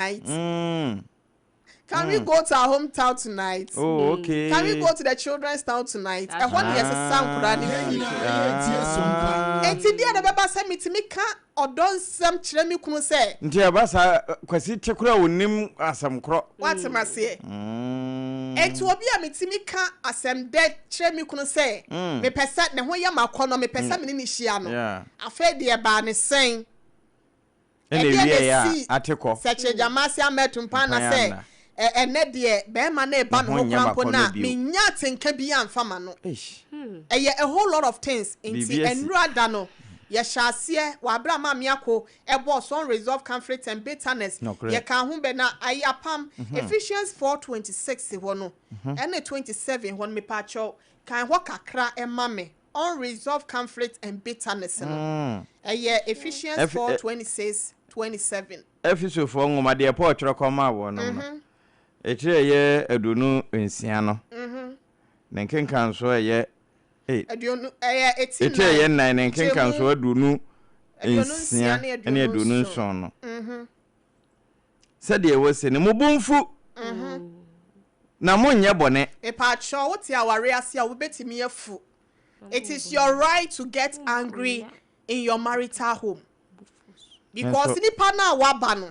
Can we go to our hometown tonight? Oh, okay. Can we go to the children's town tonight? Ɛhɔ ne yɛsesa nkwadaa no fie. Enti deɛ na ɛbɛba sɛ metumi ka ɔdɔ nsɛm kyerɛ me kunu sɛ. Nti ɛba saa Kwasi te koraa ɔnnim asɛm korɔ. Woate m'aseɛ? Enti obi a metumi ka asɛm dɛ kyerɛ me kunu sɛ mepɛ sɛ ne ho yɛ me akɔnnɔ, mepɛ sɛ me ne no hyia no, afei deɛ ɛbaa ne sɛn? Ɛna Ɛdeɛn na ɛwieɛ a ɛsii ate kɔ. Sɛkyerɛgyamase Amatu mpa na Mpan sɛ anna. ɛ ɛnnɛ deɛ barima no reba Ne me ho ho nyɛ koraa mpo m'akɔnnɔ no a, bio. mennya atenka biara mfa ma no. Eish. Ɛyɛ a whole lot of things nti Biribi asi. nnura da no yɛhyɛ aseɛ wɔ aberɛ a Maame Ako bɔɔ so Unresolved Conflict and Bitterness Nokorɛ. yɛkaa ho bɛ na ayi apam Ephesians 4:26 hɔ no ɛne 27 hɔ no mepaakyɛw kan hɔ kakra ma me. Unresolved Conflict and Bitterness no, ɛyɛ Ephesians 4, 26, 27. Efesofoɔ nwoma, deɛ Paul twerɛ kɔmaa wɔnom no, etire a ɛyɛ 26 no, ne nkenkansoɔ a ɛyɛ, ei, Ɛyɛ eti etire a ɛyɛ nnan, nnan, ne nkyɛmu nkenkansoɔ 26 26 ne ne 27 27 no, sɛdeɛ ɛwɔ se no, mo bo mfu, na monnyɛ bɔne. Mepaakyɛw, wote aware ase a, wobɛtumi afu. It is your right to get angry in your marital home. Because nipa no a waba no,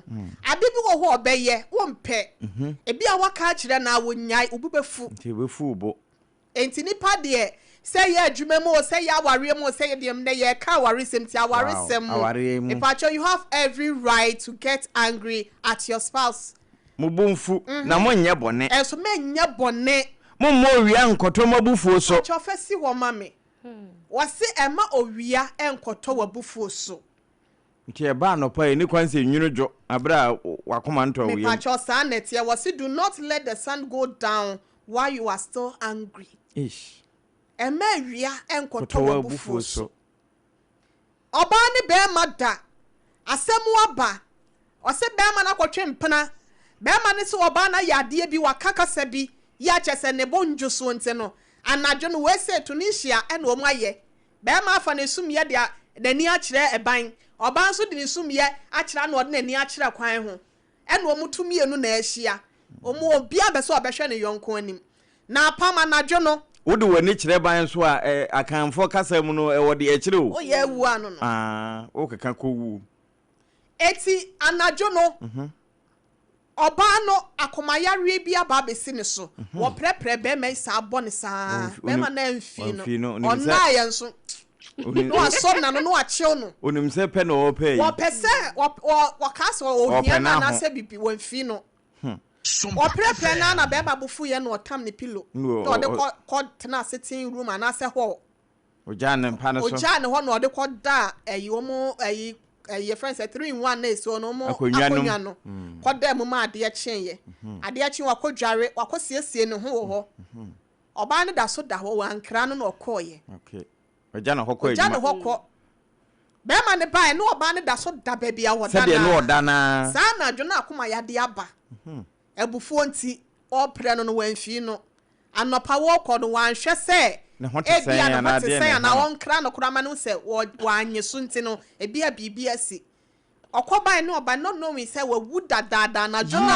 ade bi wɔ hɔ a ɔbɛyɛ, wompɛ. Ebi a waka akyerɛ no a wonyae, wo bo bɛfu. Nti ɛbɛfu wo bo. Enti nipa deɛ, sɛ ɛyɛ adwuma mu o, sɛ ɛyɛ awareɛ mu o, sɛ ɛyɛ deɛ nnɛ yɛreka awaresɛm nti awaresɛm mu. Awareɛ mu. Mepakyɛw, you have every right to get angry at your spouse. Mo bo mfu, na monnyɛ bɔne. Nso mɛnyɛ bɔne. Momma owia nnkɔtɔ mo abufuo so. Pakyɛw fa si hɔ ma me. Wɔse ɛmma owia nnkɔtɔ w'abufuo so. Nti ɛba anɔpa a, ɛnni kwan sɛ nwunu dwo berɛ a w'akoma ntɔɔ wo yam. Mepakyɛw saa na ɛteɛ. Wɔse do not let the sun go down while you are still angry. Eish. Ɛmma awia nnkɔtɔ Kɔtɔ w'abufuo w'abufuo so. so. Ɔbaa ne bɛɛma da. Asɛm aba. Ɔse bɛɛma no akɔtwe mpena. Bɛɛma no se ɔbaa no ayɛ adeɛ bi, waka kasa bi yi a kyerɛ sɛ ne bo ndwo soɔ nti no, anadwo no wei se Tunisia na wɔn ayɛ. Bɛɛma afa ne sumyɛ de n'ani akyerɛ ɛban, ɔbaa nso de ne sumyɛ akyerɛ ana ɔde n'ani akyerɛ kwan ho. Ɛna wɔn to mmienu na ahyia. Wɔn obiara mpɛ sɛ ɔbɛhwɛ ne yɔnko anim. Na apam anadwo no. Wode w'ani kyerɛ ban nso a, ɛ, Akanfoɔ kasa mu no, ɛwɔ deɛ ɛkyerɛ o. Woyɛ awu ano no. Aa, wokeka kɔ wuo. Enti anadwo no, ɔbaa no akomayareɛ bi aba abɛsi ne so. Wɔprɛprɛ barima yi saa bɔ no saa. Barima no amfi no. Ɔnnaeɛ nso. Na wasɔ n'ano na wakyew no. Onim sɛ pɛ na ɔrepɛ yi. Wɔpɛ sɛ wɔka sɛ ɔhia no anaasɛ biribi, wamfi no. Ɔprɛprɛ no ara na barima bo fuiɛ na ɔtam ne pillow na ɔde kɔ kɔ tenaa sitting room anaasɛ hall. Ogyaa ne mpa no so. Ogyaa ne hɔ na ɔde kɔ daa ɛyi wɔn ɛyi ɛyi yɛfrɛ no sɛ three in one na esi hɔ no wɔn Akonnwa no mu. akonnwa no kɔ daa mu ma adeɛ kyeeɛ. Adeɛ kye wakɔ dware wakɔ siesie ne ho wɔ hɔ. Ɔbaa no da so da hɔ wankra no na ɔkɔɔeɛ. Okay. Ɔgya ne hɔ kɔ Ɔgya ne adwuma. hɔ kɔ. Barima no baeɛ na ɔbaa no da so da baabi a ɔda Sɛdeɛ no na ara. ɔda no ara. Saa anadwo no akoma yadeɛ aba. Abufuo nti, ɔreprɛ no no wamfii no. Anɔpa wɔrekɔ no wanhwɛ sɛ Ne ho te ebia sɛn ne ho anaa te deɛn sɛn na ɛha anaa no. ɔnkra no koraa ma no hu sɛ wɔ wannye so nti no ebia biribi asi. Ɔkɔ baeɛ no ɔbaeɛ not knowing sɛ wawu dadaada anadwo no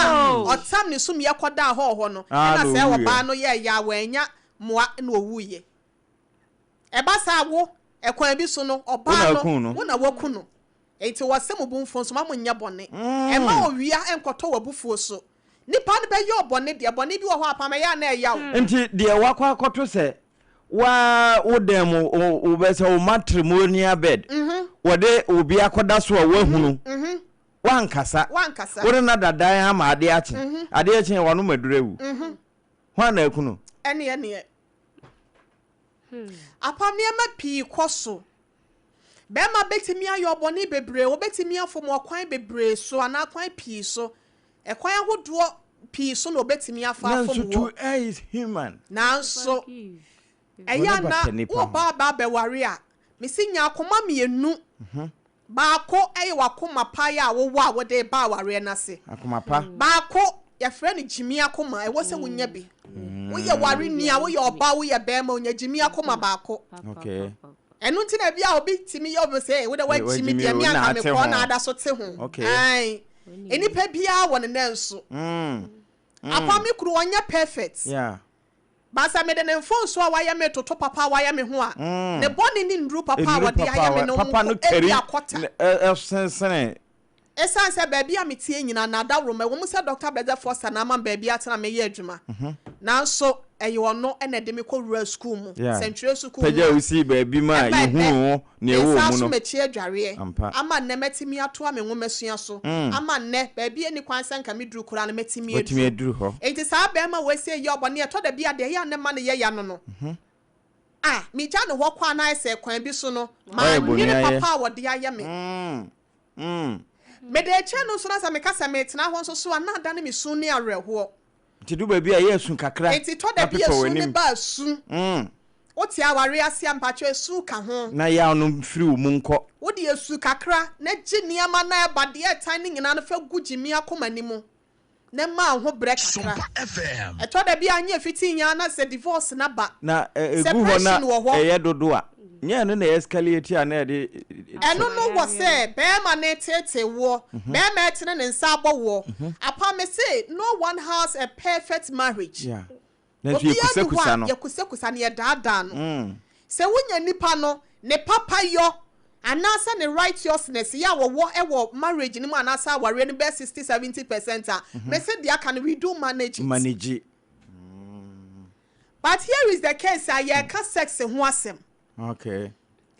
a ɔtam ne sumiiɛ kɔdaa hɔɔ hɔ no Ah, ɛna na sɛɛ ɔwuiɛ. ɔbaa no yɛɛyɛ a wannya mmoa na ɔwuiɛ. Ɛba saa a, wo, ɛkwan bi so no, ɔbaa no, wo na woaku no. Enti wɔse mo bo mfu nso, mma monnyɛ bɔne. Mma owia nnkɔtɔ w'abufuo so. Nipa no bɛyɛ wo bɔne deɛ, bɔne bi wɔ hɔ a, pam, ɛyɛ a na ɛya wo. Nti deɛ wakɔ akɔto sɛ woaa wo dan mu wo bɛ sɛ wo matrimonial bed wɔde obi akɔda so a woahunu woankasa wo ne no ada dan ama adeɛ akye adeɛ kye wanom aduru awu hwan na aku no? Ɛneɛ neɛ. Apam nneɛma pii kɔ so. Barima bɛtumi ayɛ ɔbɔne bebree, ɔbɛtumi afom wɔ kwan bebree so anaa kwan pii so. Ɛkwan ahodoɔ pii so na ɔbɛtumi afa afom Nanso wɔ. to err is human. Nanso ɛyɛ Bɔne a na bata nipa ho. woreba aba abɛware a, mese nya akoma mmienu. Baako yɛ w'akoma pa yɛ a wowɔ a wode reba awareɛ no ase. Akoma pa. Baako, yɛfrɛ no gyimi akoma, ɛwɔ sɛ wonya bi. Woyɛ wareni a, woyɛ ɔbaa, woyɛ barima, onya gyimi akoma baako. Okay. Ɛno nti na bi a obi tumi yɛ obi sɛ, wo de woagyimi deɛ, me anka mekɔɔ na ada so te ho. Okay. Ae. Nnipa biara wɔ ne nanso. Apa me kunu ɔnyɛ perfect. Yeah. But sɛ mede ne mfomsoɔ a wayɛ me toto papa a wayɛ me ho a, ne bɔne ne nnuru papa a Nnuru wɔde papa ayɛ a me wa no papa mpo no kari ebia kɔta. ne ɛ ɛsensene. Esiane sɛ baabi a meteɛ nyinaa na adaworoma, ɛwɔ mu sɛ Dɔkta Blessed Foster na ama me baabi atena a meyɛ adwuma, nanso ɛyɛ ɔno na ɛde me kɔwuraa sukuu mu, Yeah. sɛntwerɛ sukuu mu Pagya a wo sii baabi ma ɛma ɛnnɛ yɛhunuu wo nea ɛwɔ wo mensan mu so no. m'akyi adwareɛ, Ampa. ama nnɛ matumi atoa me nwomasua so, ama nnɛ baabi a ɛnni kwan sɛ anka meduru koraa no matumi Watumi aduru. aduru hɔ. Enti saa barima wei sɛ yɛ ɔbɔne a, ɛtɔ da bi a deɛ ɛyɛ a na ɛma no yɛ ya no no, a megya no hɔ kɔ a na ayɛ sɛ kwan bi so no, Wayɛ mannwene boniayɛ. papa a wɔde ayɛ me. Mede rekyɛ no nso na sɛ meka sɛ meretena hɔ nso so a, na adane me su ne awerɛhoɔ. Nti du baabi a ɛyɛ su kakra Nti tɔ da na bi pepa esu ne w'anim. ba su. Wote awareɛ ase a mpakyɛw esu ka ho. Na yaw no mfiri wo mu nkɔ. Wode esu kakra na gye nneɛma no a ɛba deɛ ɛtan no nyinaa no fa gu Gyimie akoma no mu na ma wo ho brɛ kakra. Ɛtɔ da bi a anyɛ fitii ara na sɛ divorce no aba. Na ɛgu hɔ na Separation wɔ hɔ. ɛyɛ dodo a, nyɛ ɛno na escalate a na ɛde. Ɛno no wɔ sɛ bɛɛma no reteetee woɔ, bɛɛma retene ne nsa abɔ woɔ. Apa me se no one has a perfect marriage. Yeah. Nanso Obiara nni hɔ yɛkusakusa a no. yɛkusakusa no, yɛdaadaa no. Sɛ wonya nipa no ne papayɔ anaasɛ ne righteousness yɛ a wɔwɔ wɔ marriage no mu anaasɛ awareɛ no bɛyɛ 60, 70% a, me se deɛ aka no we do manage it. Manage. But here is the case a yɛreka sex ho asɛm. Okay.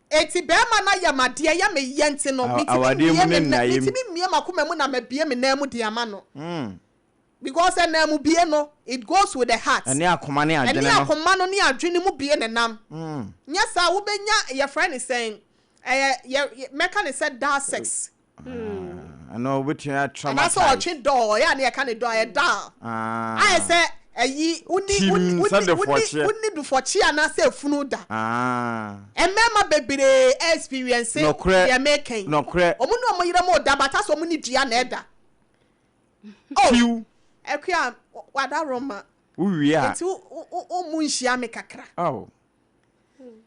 Enti barima no ayɛ me adeɛ, ɛyɛ me yɛ nti no, metumi Awadeɛ mu mmue ne me nan, nnaeɛ mu. metumi mmue m'akoma mu na mabue me nan mu de ama no. Because ɛnan mu bue no, it goes with the heart. Ɛne akoma ne adwene Ɛne no. akoma no ne adwene mu bue na ɛnam. Nyɛ saa a, wobɛnya, yɛfrɛ no sɛn, ɛyɛ, yɛ, mɛka no sɛ dull sex. Ɛno wobɛtumi a Anaasɛ traumatize. ɔtwe dɔɔ, ɛyɛ a ne yɛka ne dɔɔ, ɛyɛ dull. Ayɛ sɛ ɛyi, woni, Tim woni, sɛ woni, dufɔkyeɛ. woni dufɔkyeɛ anaasɛ efunu da. Mmarima bebree experience Nɔkorɛ, deɛ meka yi. nɔkorɛ. Wɔn ne wɔn yere mo da, but asɛ wɔn ne dua na ɛda. Oh, Tiw. Akua, w'adaworoma. Wo wie a. Nti wo, wo, wo mu nhyia me kakra. Oh.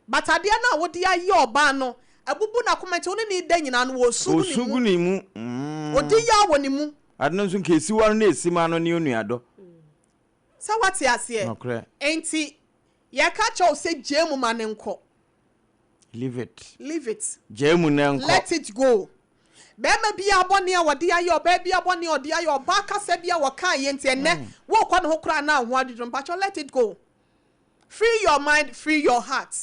But adeɛ no a wode ayɛ ɔbaa no, abubu n'akoma nti wo ne no reda nyinaa no, ɔresu gu ne Ɔresu mu. gu ne mu. Mm. Ɔdi yaw wɔ ne mu. Ade no nso nka esi w'ano na esi m'ano ne onuadɔ. Sɛ woate aseɛ? Nokorɛ. Nti yɛka kyerɛ wo sɛ gyae mu ma no nkɔ. Leave it. Leave it. Gyae mu na ɛnkɔ. Let it go. Barima biara bɔne a wɔde ayɛ, ɔbaa biara bɔne a ɔde ayɛ, ɔbaa kasa bi a wɔkaeɛ nti ɛnnɛ worekɔ ne ho koraa na wo ho adwodwo. Mpakyɛw let it go. Free your mind, free your heart.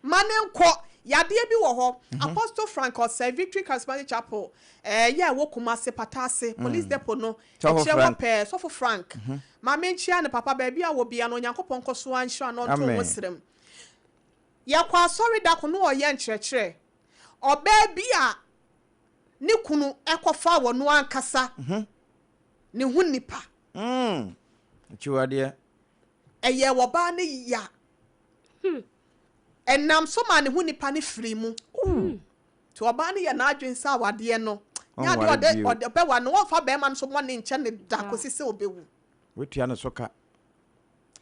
Ma no nkɔ. Yadeɛ bi wɔ hɔ. Apostle Frank Osei, Victory Charismatic Chapel, ɛɛ yɛ a ɛwɔ Kumasi, Pata ase, Police Depot no, Sɔfo akyire hɔ Frank. pɛɛ, Sɔfo Frank. Ma menkyea no papa, baabi a ɔwɔ biara no, Onyankopɔn nkɔ so ara nhyira no, ɔnto Amen. ho serem. Yɛkɔ asɔre da ko na ɔreyɛ nkyerɛkyerɛ. Ɔbaa bi a ne kunu kɔfaa ɔno ankasa ne ho nipa. Akyiwadeɛ. Ɛyɛɛ ɔbaa no ya. Ɛnam so maa ne ho nipa no firii mu. Nti ɔbaa no yɛ n'adwene sɛ awadeɛ no, nyɛ adeɛ Ɔnware ɔde bio. ɔde ɔbɛware no, ɔmfa barima no so bɔne nkyɛ no da kɔsi sɛ ɔbɛwu. Watua ne so ka.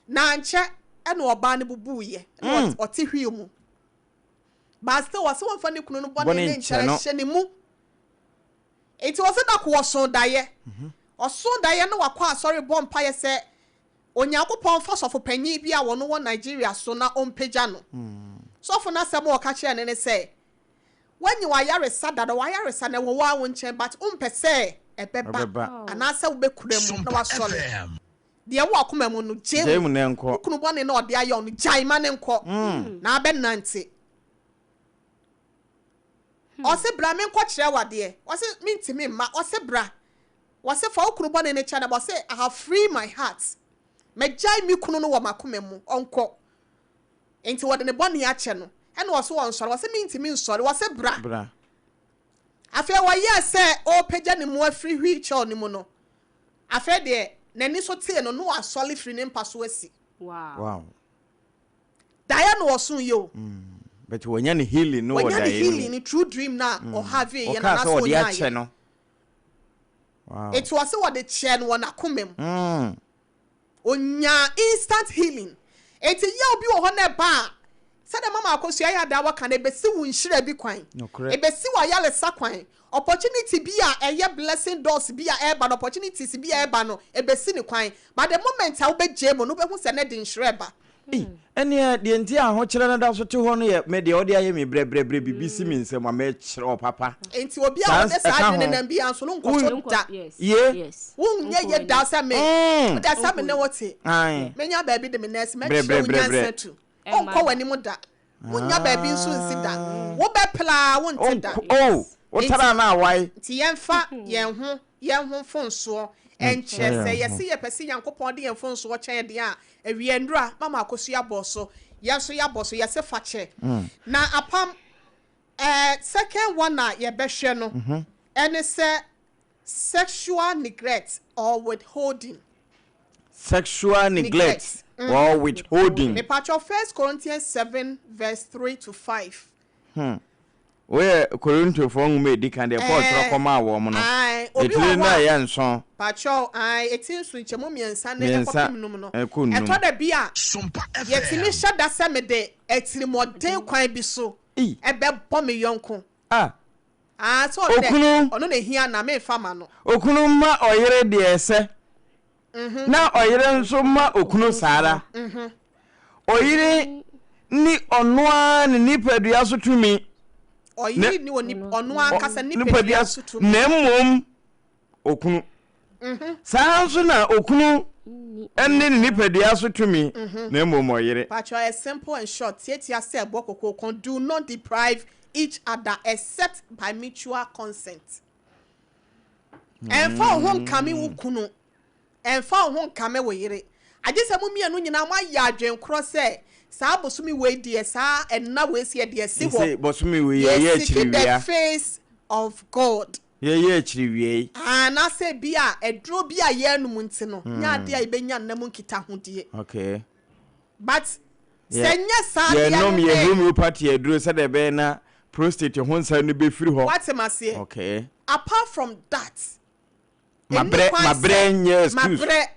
Na ankyɛ ɛna ɔbaa no bubuiɛ na ɔte wheel mu. But still ɔse ɔmfa ne kunu no bɔne Bɔne ne nkyɛ nkyɛ no. hyɛ ne mu. Nti ɔse da ko ɔsoo daeɛ. Ɔsoo daeɛ na wakɔ asɔre bɔ mpaeɛ sɛ Onyankopɔn mfa sɔfo panyin bi a ɔno wɔ Nigeria so na ɔmpagya no. Sɔfo no asɛm a ɔka kyerɛɛ no ne sɛ, Woanya w'ayaresa dada, w'ayaresa no ɛwɔ wo ara wo nkyɛn but wompɛ sɛ ɛbɛba anaasɛ wobɛkura mu na woasɔre. Deɛ ɛwɔ w'akoma mu no, gyae mu. Wo kunu bɔne no a ɔde ayɛ wo no, gyae ma no nkɔ na abɛnante. Ɔse bra menkɔkyerɛ wo adeɛ. Ɔse mentumi mma. Ɔse bra. Wɔse fa wo kunu bɔne no kyɛ no but ɔse I have free my heart magyae me kunu no wɔ makoma mu ɔnkɔ nti wɔde ne bɔne akyɛ no ɛna ɔse ɔnsɔre ɔse mentimi nsɔre ɔse bra Bra. Afei ɔyɛɛ sɛ ɔrepagya ne mu afiri wheel chair no mu no afei deɛ n'ani so tee no na wasɔre firi ne mpa so asi. Wow. Wow. Daeɛ na ɔso yɛ o. But wanya ne healing no wɔ Wanya ne daeɛ no mu. healing no through dream no a ɔhave yɛ no Ɔkaa sɛ anaasɛ ɔde ɔnyaeɛ akyɛ no. no. Wow. Eti ɔse wɔde kyɛɛ no wɔ n'akoma mu. Mm. Onyaa instant healing. Eti yaw bi wɔ hɔ na ɛba a, Sɛdeɛ Mama Akosua yɛ adaa waka no, ɛbɛsi wo nhyira bi kwan. Nokorɛ. Ɛbɛsi w'ayaresa kwan. Opportunity bi a ɛyɛ blessing doors bi a ɛreba no, opportunities bi a ɛreba no, ɛbɛsi no kwan. But the moment a wobɛgyae mu no, wobɛhu sɛ na ɛde nhyira reba. Ei, ɛnneɛ deɛ nti a ahokyerɛ no da so te hɔ no yɛ me deɛ wode ayɛ me brɛbrɛbrɛ biribi si me nsam a mɛkyerɛ wo papa. Enti obi a Saa ɔde saa ɛka adwene ho. nam biara nso no nkɔ so da. Ye. Wonyɛ ye da sɛ me. Wode sɛ me ne wo te. Ae. Menya baabi de me nan asi, mɛkyerɛ wo Brɛbrɛbrɛbrɛ. nyansa tu. Wonkɔ w'anim da. Wonnya baabi nso nsi da. Wobɛpere ara wonte da. Wonk oh, wotara Enti, na awae. nti yɛmfa yɛn ho yɛn ho mfonsoɔ nkyerɛ. Sɛ yɛse yɛpɛ sɛ Nyankopɔn de yɛn mfonsoɔ kyɛ yɛn deɛ a, awia nnura mama Akosua bɔ so, yɛn nso yɛabɔ so, yɛse fa kyɛ. Na apam, eh, second one a yɛbɛhwɛ no ɛne sɛ Sexual neglect or withholding. Sexual neglect or withholding. Mepakyɛw First Corinthians 7 verse 3 to 5. Hmm. Woyɛ Korintofoɔ nwoma edi kan deɛ Paul twerɛ kɔmaa wɔn no. Ae, obi Etire wɔ no hɔ a a, ɛyɛ nson. Pakyɛw, ae, eti nso nkyɛmu mmiɛnsa ne Mmiɛnsa ɛkɔpem num no. ɛkɔ num. Ɛtɔ da bi a, Sompa yɛtumi FM. hyɛ da sɛ mede atirimuɔden kwan bi so Ei. ɛbɛbɔ me yɔnko. Ah. Ah, sɛ ɔno dɛ, Okunu. ɔno na ehia na memfa ma no. Okunu mma ɔyere deɛ ɛsɛ, na ɔyere nso mma okunu saa ara. Ɔyere nni ɔno ara ne nipadua so tumi. Ɔyere nni ɔno ankasa nipadua so tumi. Na mmom okunu. Saa ara nso na okunu nni ne nipadua so tumi, na mmom ɔyere. Pacho, ɛyɛ simple and short, tiatia sɛ ɛbɔ kokooko, do not deprive each other except by mutual consent. Ɛmfa wo ho nkame wo kunu, ɛmfa wo ho nkame wo yere, agye sɛ mo mmienu nyinaa moayɛ adwene korɔ sɛ saa bosome wei deɛ, saa ɛnna wei sɛ yɛde asi hɔ, Sɛ bosome wei yɛyɛ yɛsiki the akyiriwia. face of God. Yɛyɛ akyiriwia yi. Anaasɛ ebia aduro bi a yɛrenom nti no, nyɛ adeɛ a yɛbɛnya nna mu nkitahodie. Okay. But sɛ nyɛ saa adeɛ no Yɛnom yɛ ne. homeopathy aduro sɛdeɛ ɛbɛyɛ na prostate ho nsɛm no bɛfiri hɔ. Woate maseɛ? Okay. Apart from that, ɛnni Mabrɛ, kwan mabrɛ sɛ nyɛ excuse. mabrɛ.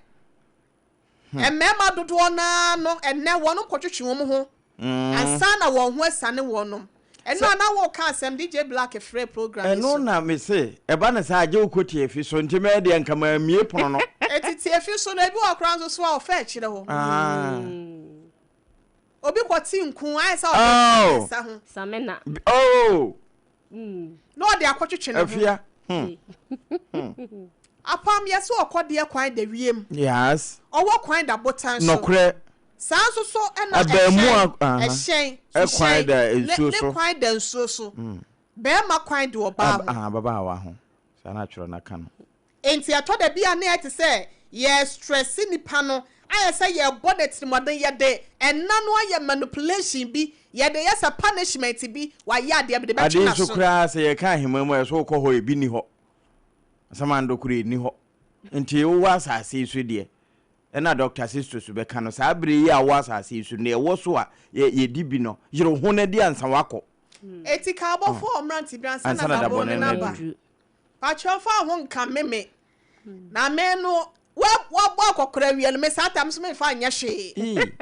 Mmarima dodoɔ no ara no, ɛnnɛ wɔnom kɔtwetwe wɔn ho ansa na wɔn ho asiane wɔnom. Ɛno a na woreka asɛm, DJ Black frɛɛ program yi so. Ɛno na mese, ɛba no saa a, gye wokɔ tiafi so, nti mɛyɛ deɛ nka mammue pono no. Enti tiafi so no, ebi wɔ hɔ koraa nso so a ɔfa akyire hɔ. Obi kɔte nku, ayɛ sɛ ɔde reka ne nsa ho. Samina. Oh! Na ɔde akɔtwetwe ne ho. Afia. Hmm. Hmm. Apam yɛ sɛ ɔkɔdeɛ kwan da wiem. Yes. Ɔwɔ kwan da botan so. Nɔkorɛ. Saa nso so ɛna ɛhyɛn, ɛhyɛn, suhyɛn, da nsuo so. Ne kwan da nsuo so. Bɛrima kwan da ɔbaa ho. Ababaawa ho. Saa na atwerɛ no aka no. Enti ɛtɔ da bi a na ɛte sɛ yɛrestrɛse nipa no, ayɛ sɛ yɛrebɔ no atirimuɔden, yɛde ɛnna no ayɛ manipulation bi, yɛde yɛ sɛ punishment bi, wayɛ adeɛ mede bɛtwe Ade nso n'aso. koraa sɛ yɛka ahemman mu a, ɛsɛ wokɔ hɔ ebi nni hɔ. Asamando koraa ɛnni hɔ. Nti wowɔ asase yi so deɛ, ɛna Dɔkta Sistos bɛka no, saa berɛ yi a wowɔ asase yi so, nea ɛwɔ so a yɛdi bi no, yere wo ho na di ansa woakɔ. Enti ka abɔfoɔ a wɔmmra ntebea ansa na da bɔne no aba. Pakyɛw fa wo ho nkame me na me no wabɔ akɔkora awie no me saa tam so memfa nyɛ hwee.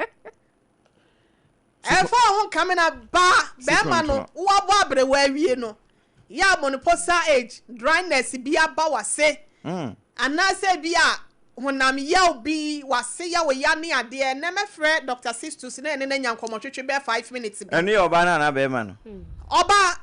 Ɛmfa wo ho nkame na ba bɛrima no wabɔ aberewa awie no yɛ a menopausal age dryness bi aba wase mm. anaasɛ bi a honam yaw bi wase yɛ wo ya ne adeɛ ɛnɛ mɛfrɛ Dr. Sistus na ɛne no anya nkɔmmɔtwetwe bɛɛ 5 minutes bi. Ɛno yɛ ɔbaa no anaa bɛrima no? Ɔbaa.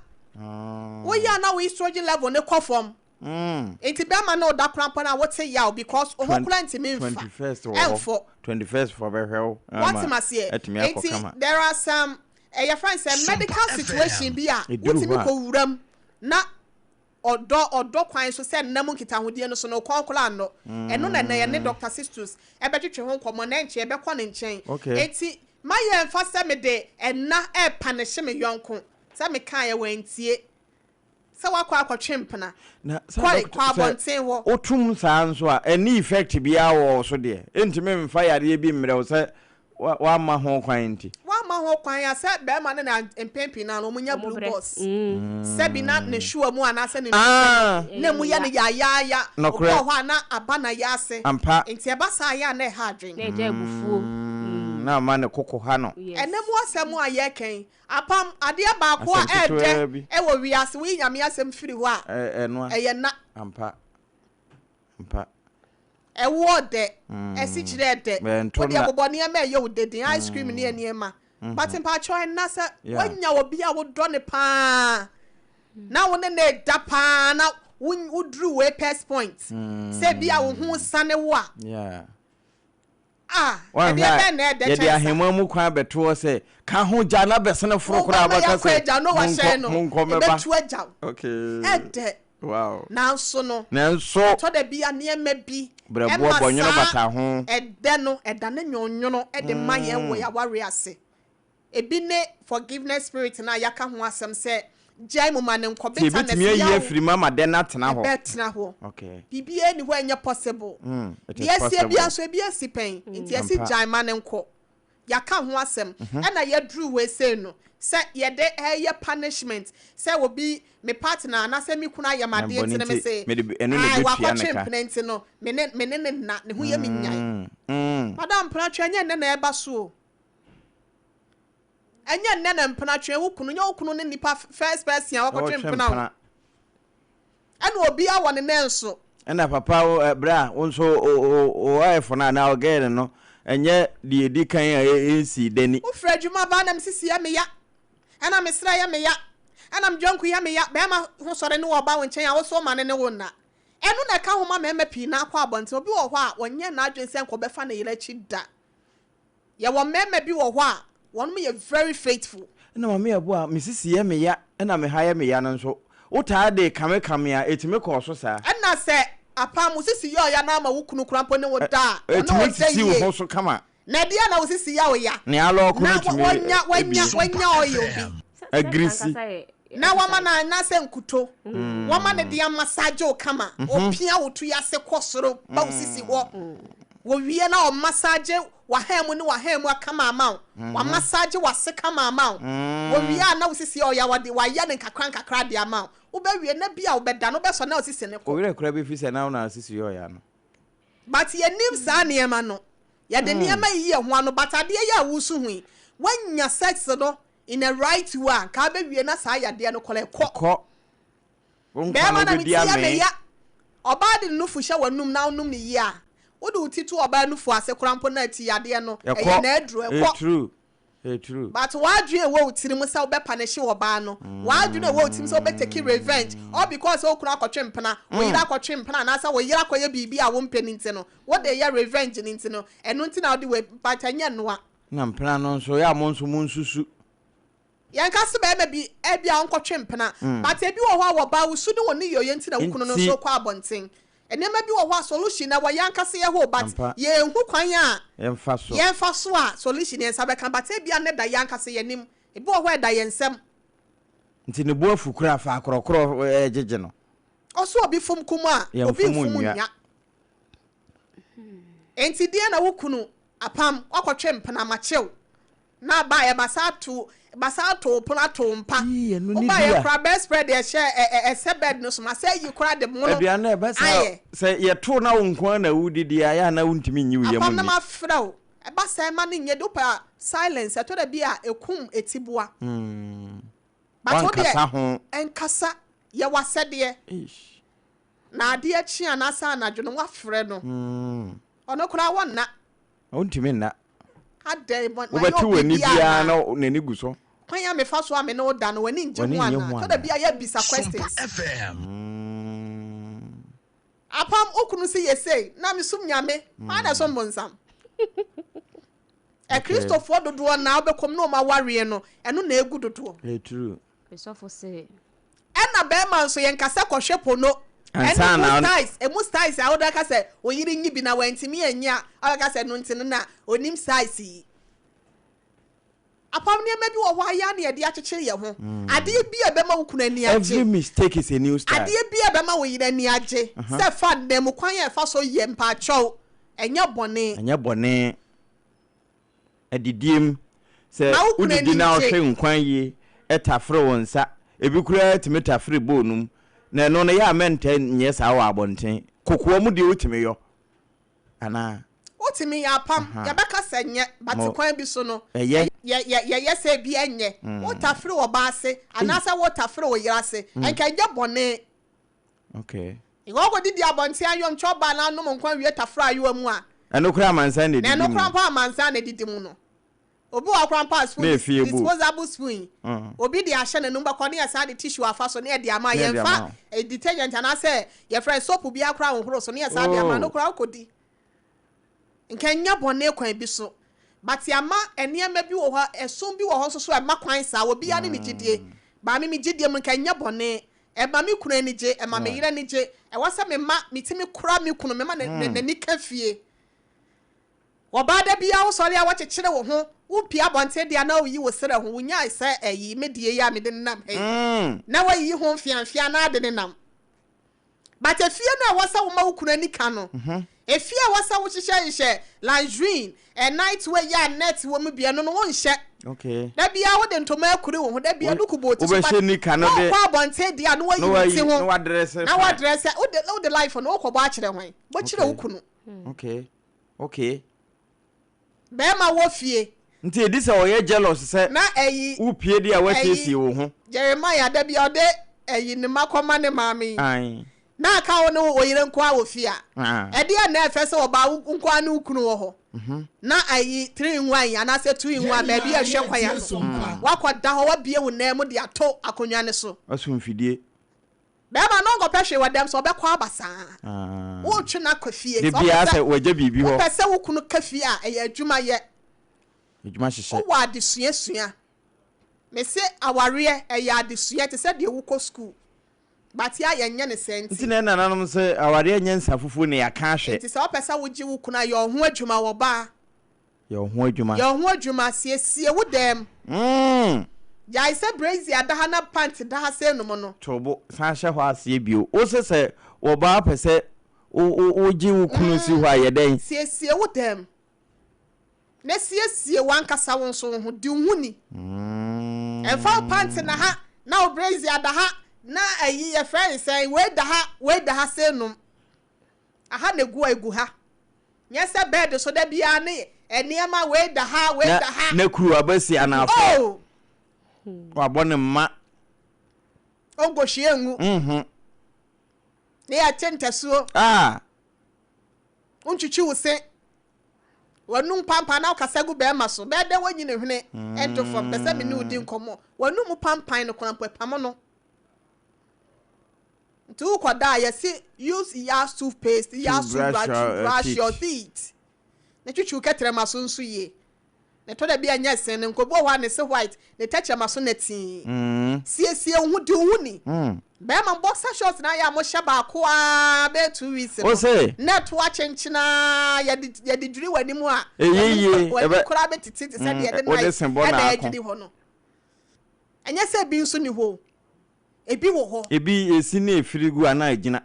Woyɛ a na wo estrogen level no kɔ fam. Nti bɛrima ne wo da koraa mpo no a wote yaw because wo ho koraa ntumi mfa ɛmfɔ. 21st fɔ bɛhwɛ wo ama Woate maseɛ? atumi akɔ Nti kama. there are some eh, yɛfrɛ no sɛ medical situation bi a Ɛduru wotumi hɔ a. kɔ wura mu na ɔdɔ ɔdɔ kwan so sɛ nna mu nkitahodie no so no kɔn koraa nnɔ. Ɛno na ɛnɛ yɛne Doctor Sistus ɛbɛtwetwe ho nkɔmmɔ na ɛnkyɛ yɛbɛkɔ ne nkyɛn. Okay. Nti ma yɛmfa sɛ mede ɛnna ɛrepanishe me yɔnko. Sɛ mekaeɛ wantie. Sɛ woakɔ akɔtwe mpena. Na sɛ Kɔe, dɔkta kɔ sɛ abɔnten hɔ. wotom saa nso a, ɛnni effect biara wɔ wo so deɛ. Ɛntumi mfa yareɛ bi mmerɛ wo sɛ woamma ho kwan nti. Woamma ho kwan a, sɛ barima no na mpɛn pii no ara no wɔnya Wɔn blue brɛ. balls. Sɛbi na ne hwewa mu anaasɛ ne nnompe no, na emu yɛ no yaayaaya. Obi Nokorɛ. wɔ hɔ a na aba n'ayaase. Ampa. Nti ɛba saa a, ɛyɛ a na ɛha adwene. Na ɛgya abufuo. Na ama ne koko ha no. Yes. Ɛnɛ mu asɛm a yɛreka yi, apam, adeɛ baako a Asɛm ketewaa ɛɛdɛ bi. wɔ wiase, woyi Nyame asɛm firi hɔ a, Ɛ, ɛnoa. ɛyɛ nna. Ampa. Ampa. Ɛwoɔ dɛ, asikyire dɛ, Ɛnto wo deɛ nna. bobɔ nneɛma a ɛyɛ wo dɛ din, ice cream ne nneɛma. But mpakyɛw ɛnna sɛ Yeah. woanya obi a wodɔ no paa na wo ne no reda paa na wo woduru wei apex point sɛ bi a wo ho sane wo a, Yeah. ah, Woanhwɛ ɛdeɛ a, bɛn na ɛdɛ yɛde kyɛn saa? ahemman mu kwan bɛto hɔ sɛ, ka ho gya na bɛsene foro koraa Wobɛma bɛka yɛakɔ sɛ, agya no monkɔ, wahyɛn no, monkɔ mmɛba. ɛbɛtu agya wo. Okay. Ɛdɛ. Wow. Nanso no, Nanso, ɛtɔ da bi a nneɛma bi brɛboɔ ɛma bɔnwono saa bata ho. ɛdɛ no ɛdane nwonwono de ma yɛn wɔ yɛn awareɛ ase. Ebi ne forgiveness spirit no a yɛaka ho asɛm sɛ gyae mu ma no nkɔ, Nti bitterness, yɛbɛtumi ayi yaw, afiri mu ama dɛ no atena hɔ. ɛbɛtena hɔ. Okay. Biribiara nni hɔ a ɛnyɛ possible. It is Deɛ asie possible. biara nso ebi asi pɛn, nti yɛse Ampa. gyae ma no nkɔ. Yɛaka ho asɛm. Ɛna yɛduru wei sei no, sɛ yɛde ɛyɛ punishment sɛ obi, me partner anaasɛ me kunu ayɛ me Na adeɛ bɔne nti no nti, mese, mede bi- ɛno na ae, ɛbɛtua ne wakɔtwe ka. mpena nti no, me ne, me ne no nna, ne ho yɛ me nyan. Madam mpenatwe, ɛnyɛ nnɛ na ɛba so o. Ɛnyɛ nnɛ na mpenatwe, wo kunu, nyɛ wo kunu ne nipa first person a wakɔtwe Ɔtwe mpena o. mpena. Ɛna obiara wɔ ne nan so. Ɛna papa wo ɛ, berɛ a wo nso wo wo wo wife no anaa wo girl no ɛnyɛ deɛ ɛdi kan a ɛnsii da ni. Wofiri adwuma ba na me sisi yɛ me ya, ɛna me serɛ yɛ me ya, ɛna me dwanku yɛ me ya, bɛrima ho sɔre ne ɔba wo nkyɛn a wo so woma no ne wo nna. Ɛno na ɛka ho ma mmarima pii no ara kɔ abɔnten. Obi wɔ hɔ a ɔnyɛ n'adwene sɛ nka ɔbɛfa ne yere akyi da. Yɛwɔ mmarima bi wɔ hɔ a wɔnom yɛ very faithful. Ɛna Maame Aboa, me sisi yɛ me ya ɛna me ha yɛ me ya no nso, wo taa de kame kame a, ɛtumi kɔɔ so saa? Ɛna sɛ apam wo sisi yɛ ɔya na ama wo kunu koraa mpo ne wo da a, ɔne Ɛtumi wo da sisi wo yie. ho so kama. Na ɛdeɛn na wo sisi yɛ wo ya Nea alɔɔko no na tumi wanya wanya bi. wanya oil bi. Agirisi. Na wama no anaasɛ nkuto. Wama no de amassage wo kama. Ɔpia wo to yi ase kɔ soro ba wo sisi hɔ. Wɔwie na ɔmassage w'ahan mu ne w'ahan mu kama ama wo. Wamassage w'ase kama ama wo. Wɔwie a na wo sisi yɛ ɔya wɔde wayɛ no nkakra nkakra de ama wo. Wobɛwie na bi a wobɛda no wobɛsɔ na wo sisi no kɔ. Wo werɛ koraa bɛfi sɛ na wo na wo sisi yɛ ɔya no. But yɛnnim saa nneɛma no. Yɛde nneɛma yiyi yɛn ho ano but adeɛ yi a wosu ho yi, woanya sex no in a right way a, nka abɛwie na saa yadeɛ no kɔla ɛkɔ. Ɛkɔ. Wo nkwa Bɛrima no na me wobɛdi ti yɛ me amee. ya. Ɔbaa de ne nufu hyɛ w'anum na wonom no yie a, wode wo ti to ɔbaa nufu ase koraa mpo na ti yadeɛ no, ɛyɛ Ɛkɔ. n'aduro, Ɛyɛ ɛkɔ. true. Ɛyɛ true. But w'adwene a ɛwɔ wo tirim sɛ wobɛ panishe ɔbaa no, w'adwene a ɛwɔ wo tirim sɛ wobɛ take revenge all because sɛ wo kunu akɔtwe mpena, wo yere akɔtwe mpena anaasɛ wo yere akɔyɛ biribi a wompɛ no nti no, wode yɛ revenge no nti no, ɛno nti na wode wei, but ɛnyɛ noa. Na mpena no nso, yɛ a mo nso monsusu. Yɛnka se barima bi ebia ɔnkɔtwe mpena, but ebi wɔ hɔ a wɔbaa wo su ne wo nneyɔeɛ nti na wo kunu no Nti. nso kɔ abɔnten. Nneɛma bi wɔ hɔ a solution no ɛwɔ yɛn ankasa yɛ hɔ o, but Ampa. yɛnhu kwan a Yɛmfa so. yɛmfa so a solution yɛn nsa bɛka, but ebia na ɛda yɛn ankasa yɛn anim. Ebi wɔ hɔ a ɛda yɛn nsam. Nti ne bo afu koraa fa akorɔkorɔ gyegye no. Ɔso obi fom kum a, obi Yɛmfom mfom nnwa. nnwa. Enti deɛn na wo kunu apam, woakɔtwe mpena, makyew, Na baeɛ basa ato basa ato wo pono ato wo mpa. Ii, ɛno ne Wobaeɛ bi a. koraa bedspread deɛ ɛhyɛ ɛ ɛ ɛsɛ bed no so ma sɛ ayi koraa de mono Aduane no ɛba saa ayɛ. sɛ yɛto na wo nko ara na wodidi a, ɛyɛ a na wontumi nyi wo yam Apam na nni. mafrɛ wo. Ɛba saa ɛma no nyɛ de wopɛ a silence ɛtɔ da bi a ɛkum atiboa. But wo deɛ Wankasa ho. ɛnkasa yɛ w'asɛdeɛ. Eish. Na adeɛ kye anaasɛ anadwo no woafrɛ no. Ɔno koraa wɔnna. Ɔntumi nna. Adɛn, mayɛ Wobɛte wo w'ani biribi biara anaa? na n'ani gu so. Kwan a mefa so a me ne wo da no, w'ani ngye W'ani ho nnye anaa? ho Tɔ da anaa? bi a yɛbisa Sompa questions. FM. Apam, wo kunu se yɛ sei, na mesom Nyame, hwan na ɛsom bonsam? Okay. Akristofoɔ dodoɔ naa wobɛkɔm na wɔn awareɛ no, ɛno na egu dodoɔ. Ɛyɛ true. Me sɔfo se. Ɛna bɛɛma nso yɛn ka sɛ kɔhwɛ pono ɛne Ansa mu na. styles emu styles a wode ka sɛ wo yere nyi bi na wantumi anyi a ɔbɛka sɛ ɛno nti no na onim styles yi. Apam nneɛma bi wɔ hɔ a yɛa na yɛde akyekyere yɛn ho. Adeɛ bi a ɛbɛma wo kunu ani Every agye. mistake is a new style. Adeɛ bi a ɛbɛma wo yere ani agye sɛ fa nna mu kwan a ɛfa so yɛ mpaakyɛw ɛnyɛ bɔne. Ɛnyɛ bɔne. Adidie mu, sɛ Ma wo kunu wodidi ani na ngye. wohwɛ nkwan yie, tafere wo nsa, ebi koraa tumi tafere bowl no mu, na ɛno no yɛ a mɛntaa nyɛ saa wɔ abɔnten. Kokoa mu deɛ wotumi yɔ anaa? Wotumi. Wotumi yɛ apam, yɛbɛka sɛ nyɛ, but kwan bi so no, ɛyɛ. Yɛyɛ sɛ ebi ɛnyɛ. Wotafere ɔbaa ase, anaasɛ wotafere wo yere ase, nka ɛnyɛ bɔne. Okay. Nka wokɔdidi abɔnten ayɔmkyɛ ɔbaa no anom nkwa wie tafere ayowa mu a. Ɛno koraa amansan na ɛdidi mu. Na ɛno koraa mpo amansan na ɛdidi mu no. Obi wɔ hɔ koraa mpo a spoon, disposable spoon yi, obi de ahyɛ n'anum bɛkɔ ne yɛsan de tissue afa so ne yɛde ama. Yɛmfa detergent anaasɛ yɛfrɛ no soap biara koraa nhohoro so ne yɛsan de ama no koraa wokɔdi. Nka ɛnyɛ bɔne kwan bi so. But yɛama nneɛma bi wɔ hɔ, ɛsom bi wɔ hɔ nso so a ɛma kwan saa. Obiara ne ne gyidie. But me me gyidie mu nka ɛnyɛ bɔne. Ɛma me kunu ani gye, ɛma me yere ani gye. Ɛwɔ sɛ mema, metumi kora me kunu, mema n'ani ka fie. Ɔbaa da biara wo sɔre a wɔkyekyere wo ho, wo pue abɔnten deɛ na woyi wo serɛ ho, wo nyae sɛ ɛyi me deɛ yi a mede nenam ha yi, na wayiyi ho mfeamfea na ade nenam. But efie no a ɛwɔ sɛ woma wo kunu ani ka no, efie a ɛwɔ sɛ wo hyehyɛ hyehyɛ lingerie, eh, night wear yi a net wɔ mu bi, ɛno no wo nhyɛ. Okay. Da biara wode ntoma akuri wo ho, da biara duku bɔ wo ti so, but Wobɛhyɛ nika no de. wokɔ abɔnten deɛ a na wayi wo ti ho, Na wadrɛse na wadrɛse, wode life no wokɔbɔ akyerɛ hwan? Bɔ kyerɛ wo kunu. Okay. Okay. Bɛɛma wɔ fie. Nti edi sɛ ɔyɛ jealous sɛ Na ɛyi. wo pie deɛ a wasiesie wo ho. Jeremiah da bi a ɔde ɛyi ne mma kɔma ne maame yi. Ae. Na aka wo ne wo yere nko ara wɔ fie a. Ah. Ɛdeɛn na ɛfɛ sɛ ɔbaa wo nko ara ne wo kunu wɔ hɔ. Na ɛyi three in one yi anaasɛ two in one baabi a ɛhwɛ kwan ano. Wakɔ da hɔ wabue wo nan mu de ato akonnwa no so. Waso mfidie. Bɛɛma no ɔnkɔpɛ hwee wɔ dɛm sɛ ɔbɛkɔ aba saa. Wotwe no akɔ fie. De biara sɛ wagya biribi hɔ. Wopɛ sɛ wo kunu ka fie a, ɛyɛ adwuma yɛ. Adwuma hyehyɛ. Wowɔ adesua sua. Mese awareɛ ɛyɛ adesua te sɛ deɛ wokɔ school. But yɛ a yɛnyɛ no saa nti. Nti na nananom se awareɛ nyɛ nsa fufuo na yɛaka ahwɛ. Nti sɛ wopɛ sɛ wogye wo kunu a, yɛ wo ho adwuma wɔ baa. Yɛ wo ho adwuma. Yɛ wo ho adwuma, siesie wo dan mu. Gyae sɛ brazier da ha na pant da ha sei nom no. To bo, san hyɛ hɔ aseɛ bio. Wo se sɛ wɔbaa pɛ sɛ wo gye wo kunu si hɔ a, yɛ dɛn? Siesie wo dan mu. Na siesie w'ankasa wo nso wo ho. Di wo ho ni. Mfa wo pant na ha na wo brazier da ha na ayi yɛfrɛ no sɛn, wei da ha, wei da ha sei nom. Aha na egu a egu ha. Nyɛ sɛ bed so da biara ne nneɛma wei da ha, wei da ha. Na kuruwa bɛsi anaafoɔ. Oh! Wabɔ ne mma. Ɔnkɔhwie ngu. Mhm. Ne yɛte ntasuo. Ah! Wontwitwi wo se. W'anum pampan na wokasa gu bɛrima so. Bɛyɛ dɛ woanyi ne hwene nto fam. Pɛ sɛ me ne wo di nkɔmmɔ. W'anum pampan no koraa mpo ɛpamo no. Nti wokɔ da a yɛse use Yas toothpaste, Yas toothbrush to brush your teeth. Ne twitwi wo kɛtrɛma so nso yie. Na ɛtɔ da bi a ɛnyɛ sen no nka obi wɔ hɔ a ne se white, ne tɛkyerɛma so na tii. Siesie wo ho, di wo ho ni. Bɛrima boxer shorts na ayɛ a mohyɛ baako ara bɛyɛ 2 weeks no. Na ɛto akyenkyen ara yɛde yɛde dwiri w'anim a w'anim koraa bɛtiti te sɛ deɛ yɛde knife ɛna adwiri hɔ no. Ɛnyɛ sɛ ebi nso ni hɔ o. Ebi wɔ hɔ. Ebi esi na efiri gu anaa egyina.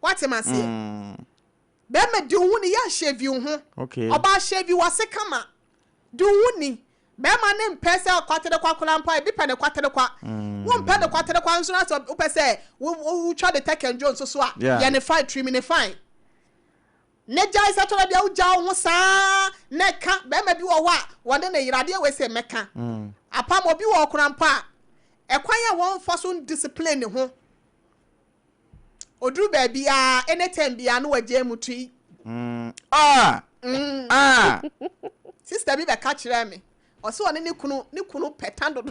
Wate m'aseɛ? Bɛrima di wo ho ni, yɛ shave wo ho. Okay. Ɔbaa shave w'ase kama. Di wo ho ni. Bɛrima ne mpɛ sɛ kwaterekwa koraa mpo a, ebi pɛ ne kwaterekwa. Wompɛ ne kwaterekwa nso na sɛ wopɛ sɛ wotwa ne tɛkɛndwo nso so a, yɛ ne fine, trim ne fine. Ne gyae sɛ tɔda bia wogyaa wo ho saa na ɛka bɛrima bi wɔ hɔ a wɔne ne yere adeɛ wei sɛ mɛka. Apam obi wɔ hɔ koraa mpo a ɛkwan a wɔmfa so ndiscipline ne ho oduru baabi a anytime biara no wagyae mu tui. Ah! Ah! Sister bi bɛka kyerɛɛ me ɔsɛ ɔne ne kunu ne kunu pɛta dodo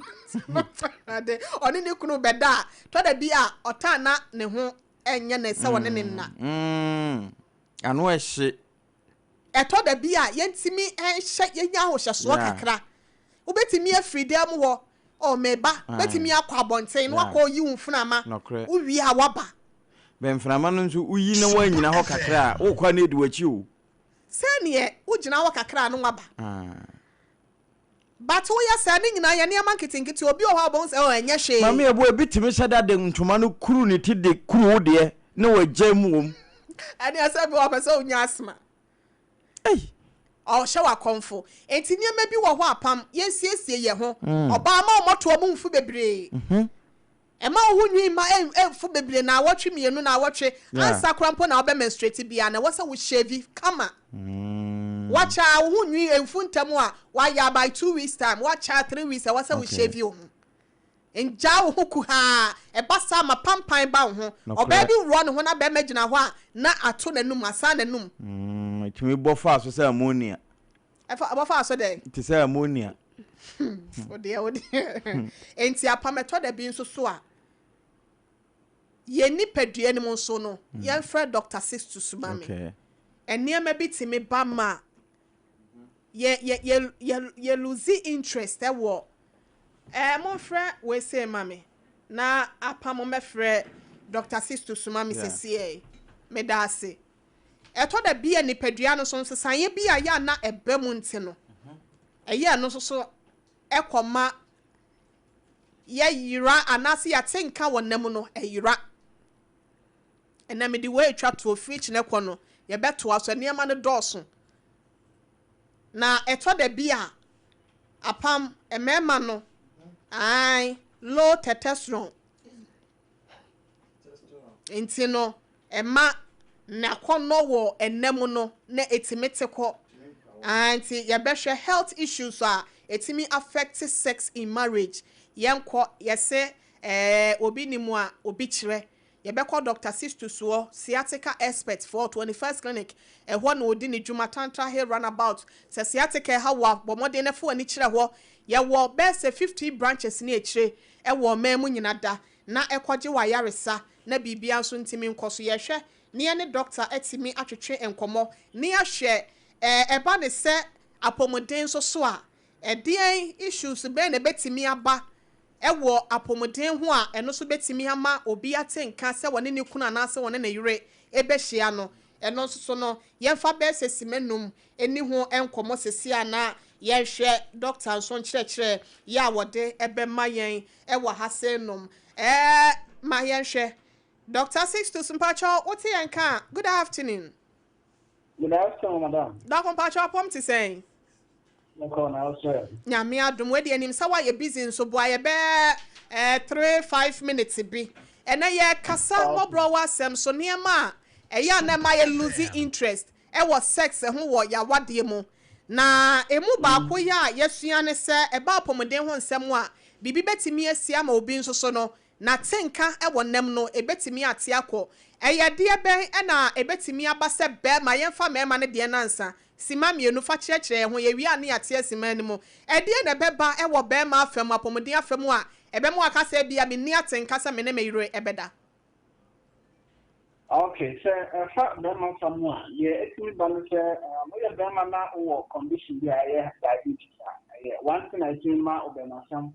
ɔne ne kunu bɛda a tɔda bi a ɔtaa na ne ho ɛnyɛ ne sɛ ɔne ne nna. Ano ɛhye. Ɛtɔ da bi a yɛntumi nhyɛ yɛnya ahohyɛsoɔ kakra. Wobɛtumi afiri dan mu hɔ, oh meba, bɛtumi akɔ abɔnten na wakɔ yi wo mframa. Wowie a waba. Bɛ mframa no nso woyi na woanyina hɔ kakra a wokɔ a na ɛdi w'akyi o. Sɛdeɛ wogyina hɔ kakra a na waba. But woyɛ saa ne nyinaa yɛ nneɛma nketenkete obi wɔ hɔ a wobɛhu sɛ oh ɛnyɛ hwee. Maame Abu ebi tumi hyɛ da de ntoma no kuru ne ti de kuru wo deɛ na wagya mu wom. Ɛneɛ sɛ bi wɔ hɔ ɔpɛ sɛ onya asthma. Ei! Ɔhyɛ wo akɔmfo. Enti nneɛma bi wɔ hɔ a pam yɛnsiesie yɛn ho. Ɔbaa mma wo mmɔtoa mu mfu bebree. Mma wo ho nwi mma ɛmfu bebree naawɔtwe mmienu naawɔtwe ansa koraa mpo na wobɛ menstruate biara no ɛwɔ sɛ wo shave kama. Wakyɛ a wo ho nwi mfu ntɛm a, wayɛ by 2 weeks time, wakyɛ a 3 weeks, ɛwɔ sɛ wo shave wo ho. Ngyaa wo ho kuhaa. Ɛba saa ma pampan ba wo ho. Ɔbaa bi wurɔ ne ho na bɛrima gyina hɔ a, na ato n'anum, asan n'anum. Tumi bɔ fa so sɛ ammonia. Ɛfa ɛbɔ so dɛn? Te sɛ ammonia. Wodeɛ, wodeɛ. Nti apam, ɛtɔ da bi nso so a, yɛn nipadua no mu nso no, yɛmfrɛ Dr Sixtus ma me. Nneɛma bi tumi ba ma yɛ lose interest ɛwɔ momfrɛ wei ma me na apam, mɛfrɛ Dr Sixtus ma me. Sɛsiɛ meda ase. Ɛtɔ da bi a nipadua no so nsesaeɛ bi a yɛ ana ɛba mu, nti no ɛyɛ ɛno nso so ɛkɔma yɛyera anaasɛ yɛate nka wɔ nam no ɛyera. Ɛnna mede wei atwa toɔ firi kyinɛ kɔ no, yɛbɛtoa so. Nneɛma no dɔɔso na ɛtɔ da bi a apam mmarima no ae low testosterone, nti no ɛma n'akɔnnɔ wɔ ɛnam no na ɛtumi te kɔ. Nti yɛbɛhwɛ health issues a ɛtumi affect sex in marriage. Yɛnkɔ yɛsɛ obi ni mu a obi kyerɛ. Yɛbɛkɔ Dr Sixtus wɔ sciatica expert for 21st Clinic. Ɛhɔ na odi ne dwuma, Tantra Hill roundabout. Sɛ sciatica ɛha wɔ, bɔ mmɔden na fo ani kyerɛ hɔ. Yɛwɔ bɛɛ sɛ 50 branches ne akyire ɛwɔ ɔman mu nyina da na ɛkɔgye wɔ ayaresa na biribia nso ntumi nkɔ so. Yɛhwɛ ne yɛne doctor atumi atwetwe nkɔmmɔ ne yɛahwɛ ɛba ne sɛ apɔmuden nso so a, ɛdeɛn issues bɛn na ɛbɛtumi aba ɛwɔ apɔmuden ho a ɛno nso bɛtumi ama obi ate nka sɛ wɔne ne kunu anaasɛ wɔne ne yere ɛbɛhyia no. Ɛno nso so no, yɛmfa bɛyɛ sɛ sima num ɛni ho nkɔmmɔ sisi a na yɛhwɛ doctor nso nkyerɛkyerɛ yɛ a wɔde ɛbɛma yɛn ɛwɔ ha sɛ nom ma yɛnhwɛ Dr Sixtus. Mpakyɛw, wote yɛn ka? Good afternoon. Good afternoon, madam. Dɔko, mpakyɛw, apɔm te sɛn? Nkɔ na ɔsɛ. Nyame adom. Wadi anim sɛ woayɛ busy nso, boa yɛ bɛɛ 3, 5 minutes bi. Ɛnɛ yɛ kasa mmɔborɔ wɔ asɛm so, nneɛma a ɛyɛ a na ɛma yɛ lose interest ɛwɔ sex ho wɔ yawadeɛ mu. Na emu baako yɛ a yɛsua ne sɛ ɛba apɔmuden ho nsɛm a, biribi bɛtumi asi ama obi nso so no na tenka ɛwɔ nam no ebɛtumi ate akɔ. Ɛyɛ deɛ bɛn ɛna ebɛtumi aba sɛ bɛrima? Yɛmfa mmarima no deɛ nansa sima mmienu fa kyerɛkyerɛ yɛn ho. Yɛwie a ne yɛate asima no mu. Ɛdeɛ na ɛbɛba ɛwɔ bɛrima afam, apɔmuden afam a ɛbɛmo aka sɛ bia menni atenka sɛ me ne me yere ɛbɛda? Okay, sɛ ɛfa bɛrima fa mu a, deɛ ɛtumi ba no sɛ woyɛ bɛrima na wowɔ condition bi a ɛyɛ diabetes a, ɛyɛ one thing a ɛtumi ma wo bɛrmasɛm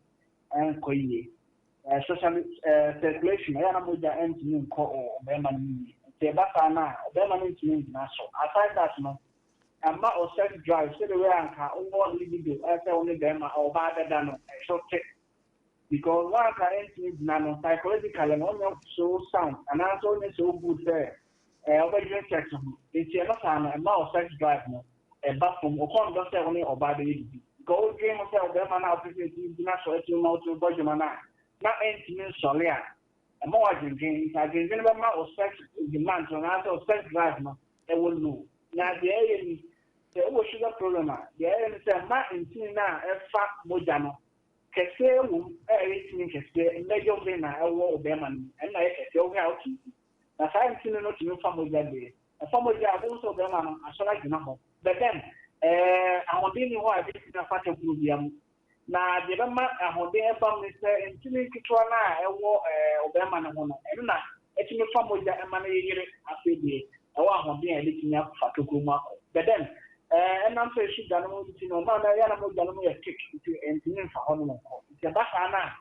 ɛnkɔ yie. Especially circulation, ɛyɛ na mogya ɛntumi nkɔ ɔbɛrima no mu yie. Nti ɛba saa no a, ɔbɛrima no ntumi ngyina so. Aside that no, ɛma o sex drive, sɛde wei anka wowɔ libido ɛsɛ wo ne bɛrima ɔbaa bɛda no, ɛso te, because wɔn anka ɛntumi gyina no, psychologically no ɔnyɛ so sound anaasɛ ɔnyɛ so good sɛ ɔbɛdwene sex ho. Nti ɛno saa no ɛma o sex drive no ɛba fam. Ɔkɔn dɔ sɛ ɔne ɔbaa bɛyɛ bibi because ɔdwene ho sɛ ɔbɛrima no a ɔpɛ sɛ ɛtumi gyina so, ɛtumi ma ɔtumi bɔ dwuma no a na ɛntumi nsɔre a, ɛma wɔ adwendwen. Nti adwendwen bɛma o sex demand no anaasɛ o sex drive no ɛwɔ low. Na deɛ ɛyɛ ni sɛ wowɔ sugar problem a, deɛ ɛyɛ ni sɛ ma ntini no a ɛfa mogya no kɛseɛ wɔ mu a ɛyɛ ntini kɛseɛ, major vein a ɛwɔ ɔbɛrima no mu, ɛnna ɛyɛ kɛseɛ. Wohwɛ a wotumi na saa ntini no tumi fa mogya. Deɛ ɛfa mogya a, wohu sɛ ɔbɛrima no asɔre agyina hɔ, but then ahoɔden ni hɔ a ɛbɛtumi afa tokuro bia mu. Na deɛ bɛma ahoɔden ɛba mu ne sɛ ntini nketewa no a ɛwɔ ɔbɛrima no ho no, ɛno na ɛtumi fa mogya ɛma no yeyere. Afei deɛ ɛwɔ ahoɔden a ɛbɛtumi afa tokuro mu akɔ, but then ɛnam sɛ sugar no mu nti no, ɔmaa no ɛyɛ na mogya no mu yɛ thick, nti ɛntumi nfa hɔ no nkɔ. Nti ɛba saa no a,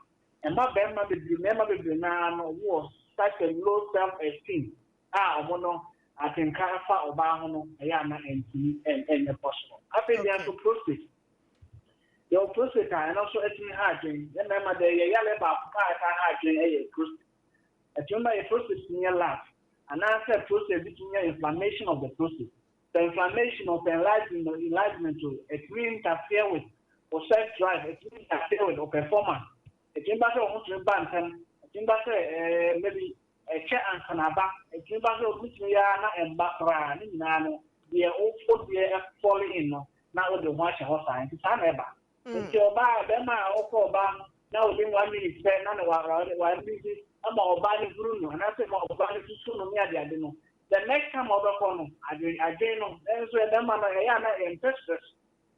ɛma bɛrima bebree, mmarima bebree naa no wɔ such a low self esteem a ɔmo no atenka ɛfa ɔbaa ho no ɛyɛ ana ɛntumi ɛnyɛ possible. Afei deɛ nso prostate, yɛwɔ prostate a ɛno nso ɛtumi ha adwene. Yɛ mmarima deɛ, yɛ yale baako paa ɛta ha adwene ɛyɛ prostate. Ɛtumi ma yɛ prostate tumi yɛ large anaasɛ prostate bi tumi yɛ inflammation of the prostate. The inflammation of enlargement o, ɛtumi interfere with o sex drive, ɛtumi interfere with o performance. Ɛtumi ba sɛ ɔho tumi ba ntɛm, ɛtumi ba sɛ maybe ɛkyɛ ansa na aba, ɛtumi ba sɛ obi tumi yɛ na ɛmba koraa. Ne nyinaa no Deɛ wo deɛ fall in no na wode wo ho ahyɛ hɔ saa. Nti saa na ɛba. Nti ɔbaa, bɛrima a ɔkɔ ɔbaa ho na within one minute pɛ na ne wa wa wa release ama ɔbaa no huru no anaasɛ ma ɔbaa no susu no ne adeade no, the next time a wobɛkɔ no, adwen adwen no nso bɛrima no ɛyɛ a na yɛmpɛ stress.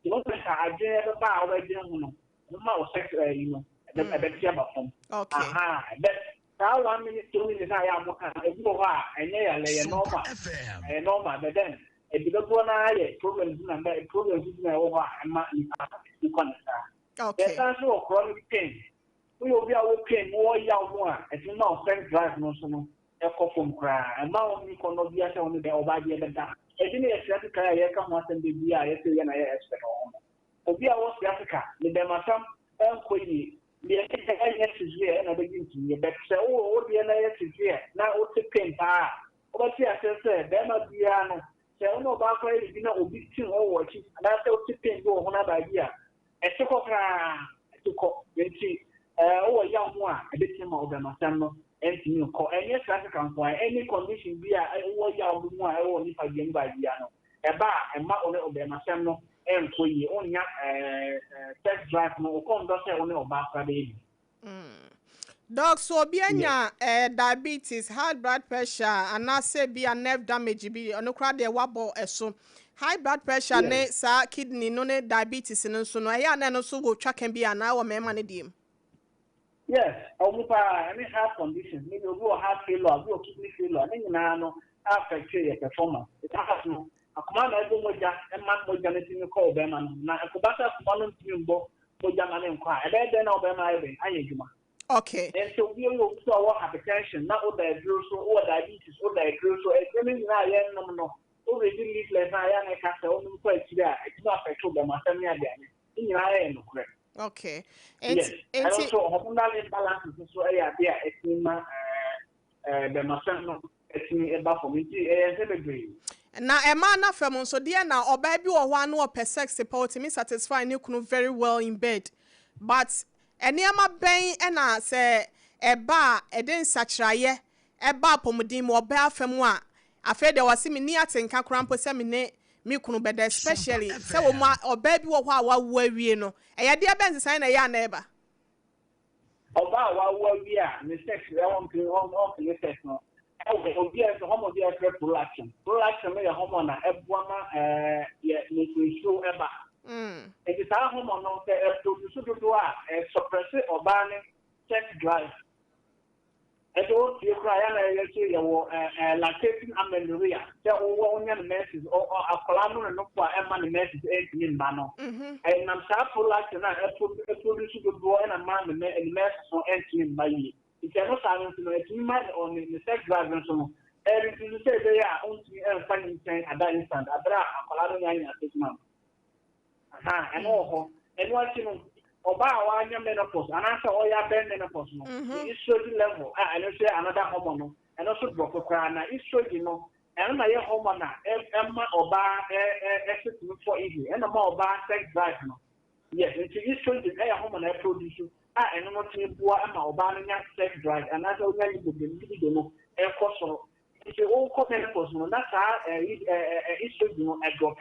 Nti wopɛ sɛ adwen ɛbɛba a wobɛdwen ho no, ɛbɛma wo sex ɛyi no ɛbɛte aba fam. Aha, but saa 1 minute, 2 minutes a yɛ a moka no, ebi wɔ hɔ a ɛnyɛ yale, ɛyɛ normal, ɛyɛ normal. But then ebi dodoɔ no ara yɛ problems na bɛ problems bi na ɛwɔ hɔ a ɛma nipa ɛtumi kɔ ne saa. Yɛsan so wɔ chronic pain. Woyɛ obi a wɔ pain mu, wɔ yaw mu a, ɛtumi ma wo sex drive no nso no ɛkɔ fam koraa. Ɛma wo ni kɔnɔ bi asɛ wo ne bɛ ɔbaa bi ɛbɛda. Ebi ne yɛ sciatica a yɛka ho asɛm bebree a yɛsɛ yɛ na yɛ expert wɔ ho no. Obi a wɔ sciatica ne bɛmasam ɛnkɔ yie deɛ, ɛnyɛ severe ɛna ɔbɛgye ntumi, but sɛ wowɔ wo deɛ na ɛyɛ severe na wote pain paa a, wobɛte aseɛ sɛ bɛrima biara no, sɛ wo ne ɔbaa koraa yɛ biribi na obi tim hɔ wɔ akyi anaasɛ wote pain bi wɔ ho no baabi a ɛte kɔ koraa, ɛte kɔ. Nti wowɔ yaw mu a, ɛbɛtumi ma ɔbɛmasɛm no ɛntumi nkɔ. Ɛnyɛ sciatica nko a, any condition bi a wowɔ yaw bi mu a ɛwɔ nipadua mu baabi a no ɛba a, ɛma wo ne ɔbɛmasɛm no ɛnkɔ yie, wonya sex drive no, wokɔ ndɔ sɛ wo ne ɔbaa koraa bɛyɛ bi. Doc, so obi anya diabetes, high blood pressure anaasɛ bi a nerve damage bi, ɔno koraa deɛ wabɔ ɛso. High blood pressure ne saa kidney no ne diabetes no nso no, ɛyɛ a na ɛno nso wɔ twa ka bi anaa wɔ mmarima no deɛ mu? Yes, ɔmo paa ɛne heart conditions, maybe obi wɔ heart failure, obi wɔ kidney failure, ne nyinaa no affect yɛ performance. Heart no, akoma na ɛbɔ mogya ɛma mogya no tumi kɔ ɔbɛrima no, na ɛkɔba sɛ akoma no ntumi mbɔ mogya ma ne nkɔ a, ɛbɛyɛ dɛn na ɔbɛrima ayɛ dɛn ayɛ adwuma? Nti obi yɛ obi sɛ ɔwɔ hypertension na ɔda aduro so, ɔwɔ diabetes ɔda aduro so, aduro no nyinaa a yɛnom no, already leaflet na ayɛ na ɛka sɛ ɔnom kɔ akyire a, ɛtumi affect ɔbɛrima asɛm ne adeade ne nyinaa yɛ nokorɛ. Yes, ɛno nso hormonal imbalance nso yɛ adeɛ a ɛtumi ma bɛrmasɛm no ɛtumi ɛba fam, nti ɛyɛ nsɛ bebree. Na ɛmaa n'afam nso deɛ, na ɔbaa bi wɔ hɔ a na ɔpɛ sex pa, ɔtumi satisfy ne kunu very well in bed, but nneɛma bɛn ɛna sɛ ɛba a ɛde nsakyeraeɛ ɛba apɔmuden mu ɔbaa fam a, afei deɛ wɔse menni atenka koraa mpo sɛ me ne me kunu bɛda, especially sɛ wɔn mu ɔbaa bi wɔ hɔ a wawo awie no, ɛyɛ deɛ bɛn nsesan na ɛyɛ a na ɛba? Ɔbaa a wawo awie a ne sex ɔmpene ɔmpene sex no, ɛwɔ obi a ɛsɛ hormone bi a yɛfrɛ prolactin. Prolactin no yɛ hormone a ɛboa ma yɛ nufunsuo ɛba. Nti saa hormone no, sɛ ɛproduce dodoɔ a, ɛsuppress ɔbaa ne sex drive. Ɛsɛ wotie koraa yɛ na ɛyɛ so yɛwɔ lactating amenorrhea, sɛ wowɔ wonya ne menses, akwadaa no ne nofo a ɛma ne menses ɛntumi mma no. Ɛnam saa prolactin a ɛproduce dodoɔ ɛna ma ne menses no ɛntumi mma yie. Nti ɛno saa no nso no, ɛtumi ma ne sex drive nso no ɛreduce, sɛ ɛbɛyɛ a ɔntumi ɛmfa nyinsɛn ada instant abere a akwadaa no nya 6 months. Aha, ɛno wɔ hɔ. Ɛno akyi no, ɔbaa a wanya menopause anaasɛ ɔyɛ abɛn menopause no, ne estrogen level a ɛno nso yɛ another hormone no, ɛno nso drop koraa. Na estrogen no, ɛno na yɛ hormone a ɛma ɔbaa ɛsɛ tumi fɔ easy, ɛna ma ɔbaa sex drive no. Yes, nti estrogen ɛyɛ hormone a ɛproduce a ɛno no tumi boa ma ɔbaa no nya sex drive anaasɛ ɔnya libido no ɛkɔ soro. Nti wokɔ menopause no na saa estrogen no ɛdrop,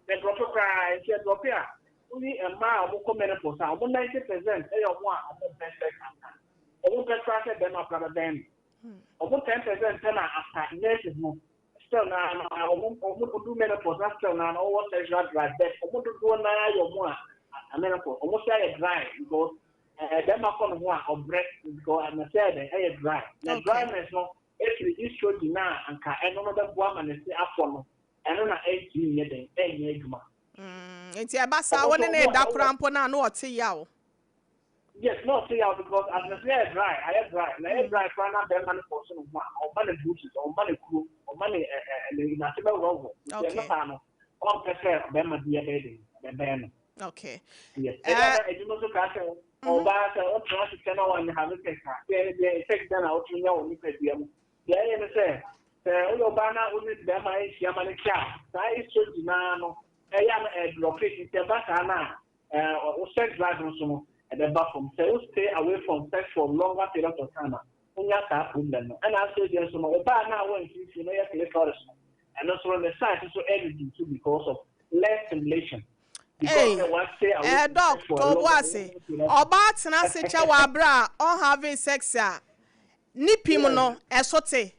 ɛdrop koraa. Nti ɛdrop a, woyi mmaa a wɔkɔ menopause a, wɔn 90% ɛyɛ wɔn a wɔn mpɛ sex asa, wɔn mpɛ koraa sɛ bɛrima koraa bɛbɛn no. Wɔn 10% pɛ na after menses no still na na wɔn do menopause na still na na wɔwɔ sexual drive, but wɔn dodoɔ naa yɛ wɔn a after menopause wɔn sɛ ayɛ dry, because bɛrima kɔ ne ho a ɔbrɛ, because ɛna sɛ ɛdɛ ɛyɛ dry na dryness no efiri estrogen na anka ɛno no bɛboa ma ne se afɔ no, ɛno na ɛntumi nyɛ dɛn ɛnyɛ adwuma. Nti ɛba saa, wo ne ne da koraa mpo na ɔte yaw? Yes, na ɔte yaw because asase ayɛ dry, ayɛ dry na ɛyɛ dry koraa na bɛrima no kɔ so ne ho a, ɔma ne bruises, ɔma ne kuro, ɔma ne ɛ ɛ ne n'ase bɛworɔworɔ. Nti ɛno saa no, ɔmpɛ sɛ bɛrima bi ɛbɛyɛ den ɛbɛn no. Yes, ɛyɛ ɛbi nso kaa sɛ ɔbaa sɛ ɔtena ase kyɛ na wanyɛ have sex a, deɛ deɛ effect bɛn na ɔtumi nya wɔ nipadua mu? Deɛ ɛyɛ ne sɛ, sɛ woyɛ ɔbaa na wo ne bɛrima ahyia ma no kyɛ a, saa estrogen naa no ɛyɛ a na ɛdrop. Nti ɛba saa na a, wo sex drive nso no ɛbɛba fam. Sɛ wo stay away from sex for longer period of time a, wonya saa problem no. Ɛna afei deɛ nso no, ɔbaa na a wɔmfimfini no yɛ clitoris no. Ɛno nso no ne size nso ɛreduce because of less stimulation. Ei, eh, doc, to wo bo ase. Ɔbaa tena ase kyɛ wɔ abere a ɔnhave sex a, ne pim no, ɛso te.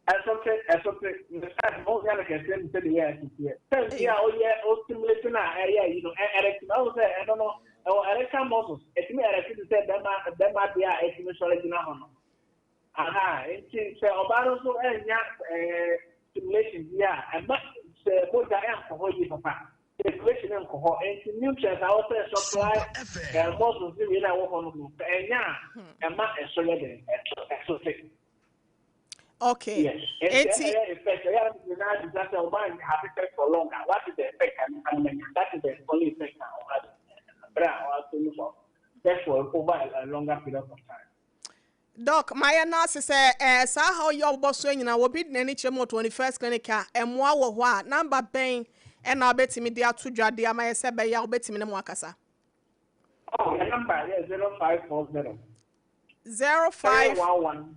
Ɛso te, ɛso te. Ne size no, wonya no kɛseɛ ne sɛdeɛ ɛyɛ ɛso teɛ. Sɛ nti a woyɛ, wo stimulate no a ɛyɛ ayi no, ɛ erect no, ɔhu sɛ ɛno no, ɛwɔ erectile muscles, ɛtumi erect te sɛ bɛrima, bɛrima deɛ a ɛtumi sɔre gyina hɔ no. Aha, nti sɛ ɔbaa no nso annya ɛɛ stimulation bi a, ɛma sɛ mogya ɛnkɔ hɔ yie papa, circulation nkɔ hɔ, nti nutrients a wɔsɛ supply ɛɛ muscles ne wei na ɛwɔ hɔ no no, sɛ ɛnya a, ɛma ɛso yɛ dɛn, ɛso ɛso te. Okay. Yes. Nti ɛyɛ effect, ɛyɛ a na bisa sɛ ɔbaa have sex for long a, what is the effect a nipa no bɛnya? That is the only effect a ɔba bere a ɔato no for sex for over a longer period of time. Doc, mayɛ nurse sɛ eh, saa haw yi a ɔbobɔ so nyinaa obi de n'ani kyerɛ mu wɔ 21st Clinic a, mmoa wɔ hɔ a, number bɛn na wobɛtumi de ato dwa de ama yɛ sɛ ɛbɛyɛ a wobɛtumi ne mo akasa? Oh, yɛ number yɛ 0540. 05. 311.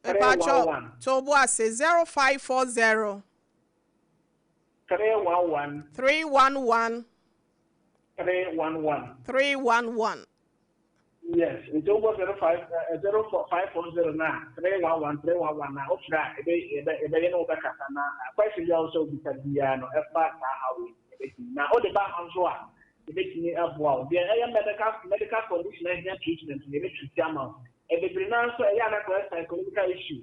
Mpatsɔ, to bo ase, 0540. 311. 311. 311. 311. Yes, nti wobɔ 05 0540 no a 311 311 a wofrɛ a ebe ebe ebɛyɛ ne wobɛkasa na question bi a wosɛ wobisa biara no ɛfa saa haw yi ebɛtumi na wode ba ha nso a ebɛtumi aboa wo. Deɛ ɛyɛ medical medical condition a ɛhia treatment no yɛbɛtreat ama wo. Bebree naa nso ɛyɛ a na kɔyɛ psychological issue.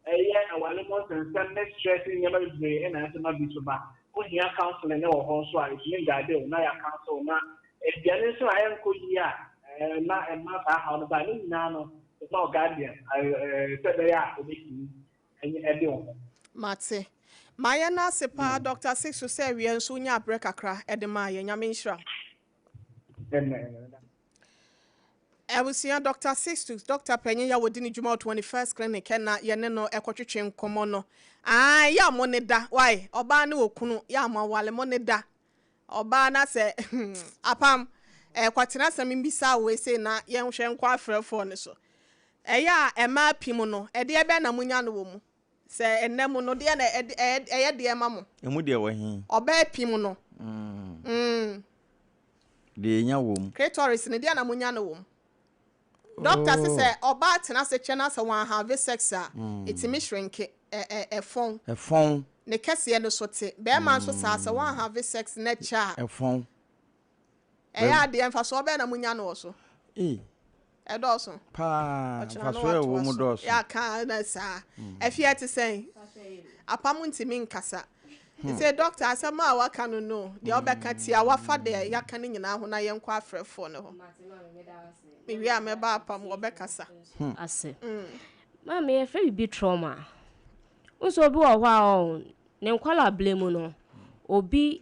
Ɛyɛ aware mu nsɛnsɛm ne stress ne nneɛma bebree na ɛsɛ ma bi so ba. Wohia counseling wɔ hɔ nso a, yɛtumi guide wo na yɛ counsel wo na aduane nso a ɛnkɔ yie a na ɛma saa haw no ba. Ne nyinaa no, yɛma wo guardian sɛ ɛbɛyɛ a wobɛtumi ɛde wo ho. Mate. Mayɛ no ase paa Doctor Sixto sɛ awia nso wonyaa berɛ kakra de maa yɛn. Nyame nhyira wo. Amen. Abusua, Dɔkta Sixtus, dɔkta panyin yi a ɔdi ne dwuma wɔ 21st Clinic na yɛne no kɔtwetwe nkɔmmɔ no. Ae, yɛ a mo ne da, wai, ɔbaa ne okunu, yɛ a mo awale, mo ne da. Ɔbaa na sɛ, apam, eh, kwatena asɛm mbisa wo wei sei na yɛnhwɛ nkɔ afrɛfoɔ no so. Ɛyɛ a mmaa pi mu no, ɛdeɛ bɛn na monya no wɔ mu? Sɛ ɛnna mu no, deɛ na ɛyɛ deɛ ma mo? Emu deɛ wɔ he? Ɔbaa pi mu no. Mm. Deɛ yɛnya wɔ mu. Clitoris no, deɛ na monya no wɔ mu? Doctor se sɛ ɔbaa tena ase kyɛ na sɛ wan have sex a, ɛtumi shrinke, ɛ ɛ ɛfɔn. Ɛfɔn. Ne kɛseɛ no so te. Bɛɛma nso saa, sɛ wan have sex na kyɛ a. Ɛfɔn. Ɛyɛ adeɛ, mfasoɔ bɛn na monya no wɔ so? Ei. Ɛdɔɔso. Paa, mfasoɔ a ɛwɔ mu dɔɔso. Yɛaka na saa. Afie ɛte sɛn? Apam ntumi nkasa. Sɛ dɔkta asɛm a waka no no, deɛ wobɛka tia wafa deɛ yɛaka no nyinaa ho na yɛnkɔ afrɛfoɔ no hɔ. Mewie a mɛba apam wɔbɛkasa. Ase. Maame yɛfrɛ biribi trauma. Wohu sɛ obi wɔ hɔ a ɔn, ne nkwadaa-berɛ mu no, obi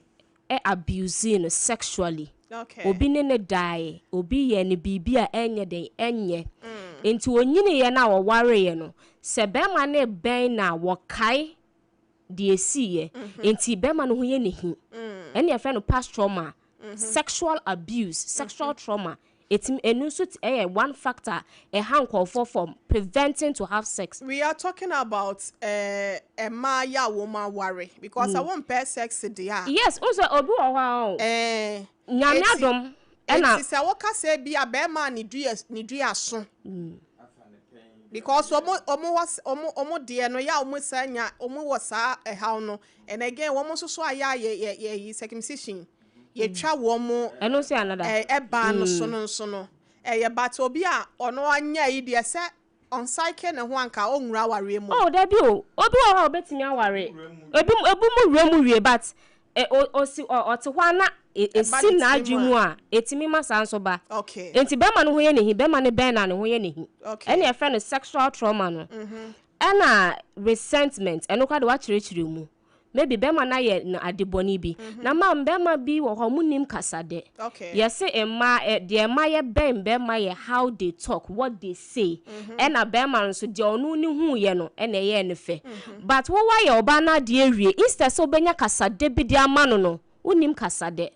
abusee no sexually. Obi ne no dae, obi yɛɛ no biribi a ɛnyɛ dɛn, ɛnyɛ. Nti onyiniiɛ no a wɔwareeɛ no, sɛ bɛrima no rebɛn no a, wɔkae deɛ ɛsiiɛ. Nti bɛrima no ho yɛ no hi. Ɛnna yɛfrɛ no past trauma, sexual abuse, sexual trauma. Ɛtumi, ɛno nso ɛyɛ one factor a ɛha nkurɔfoɔ from preventing to have sex. We are talking about eh, mmaa yi a wɔn aware because sɛ wo mpɛ sex deɛ a. Yes, wohu sɛ obi wɔ hɔ a ɔn, Eh, Nyame eti, adom ɛna. eti sɛ woka sɛ bi a bɛrima a ne dua, ne dua so. Because wɔn, wɔn wɔ, wɔn, wɔn deɛ no yɛ a wɔn saa nya, wɔn wɔ saa ɛhaw no and again wɔn nso so ayɛ a yɛ, yɛ, yɛ yi circumcision. Yɛtwa wɔn Ɛno nso yɛ another. ɛbaa no so no nso no ɛyɛ but obi a ɔno anya yi deɛ sɛ ɔnsaeke ne ho anka ɔnwura awareɛ mu. Oh dabi o, obi wɔ hɔ a obetumi aware, ebi ebi mo wura mu wie but ɛ o osi ɔ ɔte hɔ a na e Ɛba esi ne tirim n'adwene mu a. a etumi ma saa nso ba. Okay. Enti bɛrima no ho yɛ ne hi, bɛrima no bɛn no a ne ho yɛ ne hi. Okay. Ɛna yɛfrɛ no sexual trauma no. Ɛna resentment, ɛno koraa de wakyerɛkyerɛ mu. Maybe bɛrima no ayɛ no ade bɔne bi. Na ma mbɛrima bi wɔ hɔ a ɔmo nim kasa dɛ. Yɛse mmaa ɛ deɛ ɛma yɛbɛn bɛrima yɛ how they talk, what they say. Ɛna bɛrima no nso deɛ ɔno ne huuyɛ no ɛna ɛyɛɛ no fɛ. But wo wayɛ ɔbaa no adeɛ awie, instead sɛ wobɛnya kasa dɛ bi de ama no no, wonnim kasa dɛ.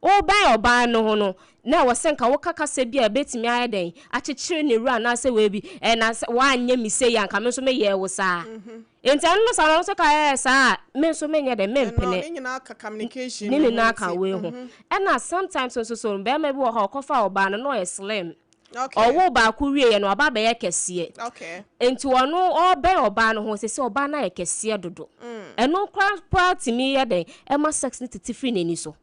Wobɛn ɔbaa no ho no, na ɛwɔ sɛ nka woka kasa bi a ɛbɛtumi ayɛ dɛn akyekyere ne werɛ anaasɛ wei bi, ɛna sɛ woanyɛ me sei a nka me nso meyɛɛ wo saa. Nti ɛno no saa no, ɔno nso ka ɛɛ saa a, me nso menyɛ dɛn, Ɛno, mempene. ne nyinaa ka communication Ne no ho nyinaa ka nti. wei ho. Ɛna sometimes nso so no, barima bi wɔ hɔ a ɔkɔfa ɔbaa no na ɔyɛ slim. Okay. Ɔwoo baako wieeɛ no, waba abɛyɛ kɛseɛ. Okay. Nti ɔno ɔrebɛn ɔbaa no ho, seesei ɔbaa no ayɛ kɛseɛ dodo. Ɛno koraa koraa tumi yɛ dɛn, ɛma sex no tete firi n'ani so.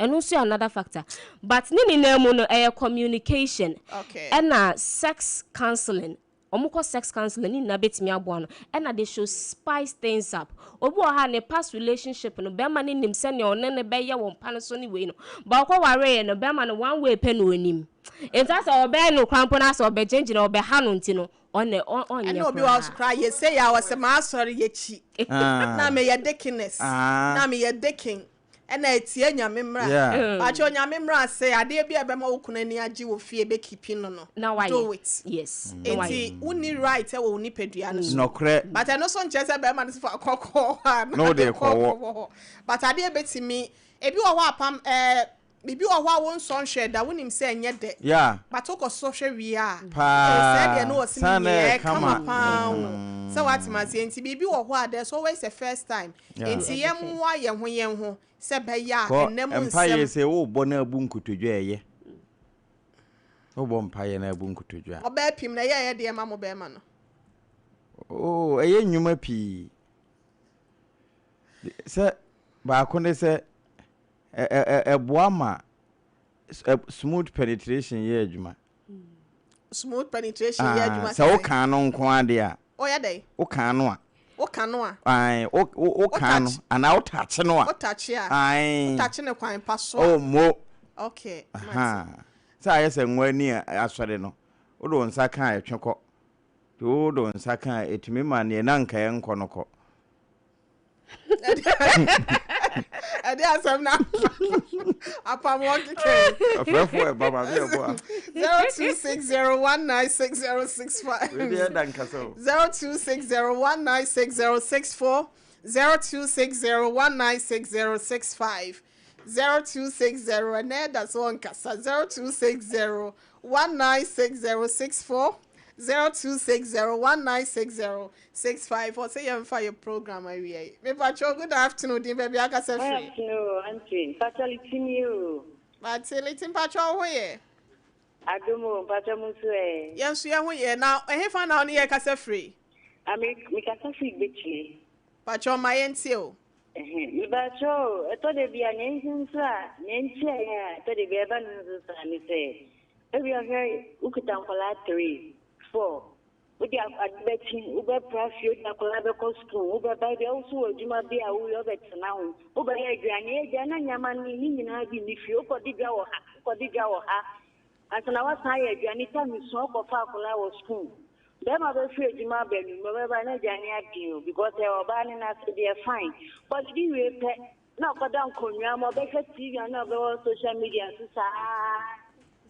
Ɛno nso yɛ another factor. But ne nyinaa mu no, ɛyɛ communication. Okay. Ɛna sex counseling. Wɔkɔ sex counseling, ne nyinaa bɛtumi aboa no. Ɛna they should spice things up. Obi wɔ hɔ a, ne past relationship no, bɛrima no nim sɛnea ɔne no bɛyɛ wɔ mpa no so ne wei no. But ɔkɔwareeɛ no, bɛrima no one way pɛ na ɔnim. Nti asɛ ɔbɛyɛ no koraa mpo no asɛ ɔbɛgyinagyina ɔbɛha no nti no, ɔnɛ ɔnyɛ Ɛna obi wɔ hɔ nso koraa. koraa yɛ sei a ɔsɛ m'asɔre yɛ kyi. Na meyɛ deaconess. Na meyɛ deacon. Ɛna ɛtia Nyame mmra. Yeah. Pakyɛ Onyame mmra sɛ adeɛ bi a ɛbɛma wo kunu ani agye wɔ fie bɛ keepi no no. Na wayɛ. Do it. Yes. Na wayɛ. Nti wonni right wɔ wo nipadua no so. Nɔkorɛ. But ɛno nso nkyerɛ sɛ bɛrima no sɛ fa kɔkɔɔ hɔ a Na wode ade kɔwɔ. kɔkɔɔ hɔ. But adeɛ bɛtumi, ebi wɔ hɔ a pam ɛɛ biribi wɔ hɔ a wonsɔ nhwɛɛ da, wonim sɛ ɛnyɛ dɛ. Yeah. But wokɔ sɔ hwɛ wie a, Paa. oh, sɛɛ deɛ na wɔse Saa me na nyɛ, ɛyɛ ɛyɛ kama kama. paa o. Sɛ woate me aseɛ? Nti biribi wɔ hɔ a, there's always a first time. Yeah. Nti yɛmmoa yɛn ho yɛn ho sɛ ɛbɛyɛ a Kɔ ɛnna mu mpaeɛ nsɛm. sɛ wobɔ na abu nkotodwe a ɛyɛ. Wobɔ mpaeɛ na abu nkotodwe a. Ɔbaa pim na ɛyɛ ɛyɛ deɛ ma mo bɛrima no. Oh, ɛyɛ nnwuma pii. Sɛ baako ne sɛ ɛboa ma smooth penetration yɛ adwuma. Smooth penetration yɛ adwuma. Sɛ woka no nko ade a. Ɔyɛ dɛ. Woka no a. Woka no a. Ae, wo wo woka no anaa wotakye no a. Wotakye a. Ae. Wotakye no kwan pa so a. Oh mo. Okay. Aha. Sɛ ayɛ sɛ ngo ani a asɔre no, wode wo nsa ka a ɛtwe kɔ. Nti wode wo nsa ka a ɛtumi ma neɛ na anka ɛnkɔ no kɔ. Ɛde asɛm na apam wɔn keka yi. Ɔfrɛfo ɛba ma mi ɛbɔ a. 0260196065. Wei deɛ ɛda nkasa o. 0260196064 0260196065 0260 ɛnɛ ɛda so ɔnkasa 0260196064 02601960 65 ɔsɛ yɛn fa yɛ program awia yi. Mepakyɛw good afternoon din baabi akasa Good firi. afternoon auntie mpakyɛw litini o. Mate liti mpakyɛw wo ho yɛ. Adom o mpakyɛw mo nso ɛ. Yɛn nso yɛn ho yɛ na ɛhefa na wo ne yɛ kasa firi. Ah me me kasa firi Gbekyire. Mpakyɛw ma yɛn tie o. Ɛhɛn mepakyɛw o ɛtɔ da bi a nea nti nso a nea nti a ɛyɛ a ɛtɔ da bi a ɛba no nso saa ne sɛ ebia hwɛ wokita nkwadaa 3 4 Wode ade bɛkye, wobɛpra fie, wode akwadaa bɛkɔ sukuu, wobɛba ebia wo nso wɔ adwuma bi a woyɛ, wobɛtena ho, wobɛyɛ aduane, agya na nneɛma no ne nyinaa bi nni fie, wokɔdi dwa wɔ ha, wokɔdi dwa wɔ ha, ansa na woasan ayɛ aduane, tam sua, wokɔfa akwadaa wɔ sukuu. Bɛrima bɛfiri adwuma aba anwummerɛ, ɔbɛba na aduane aben o, because ɛyɛ ɔbaa no n'asɛdeɛ, fine. Kɔdidi wie pɛ, na ɔkɔda nkonnwa mu, ɔbɛhwɛ TV anaa ɔbɛwɔ social media so saa.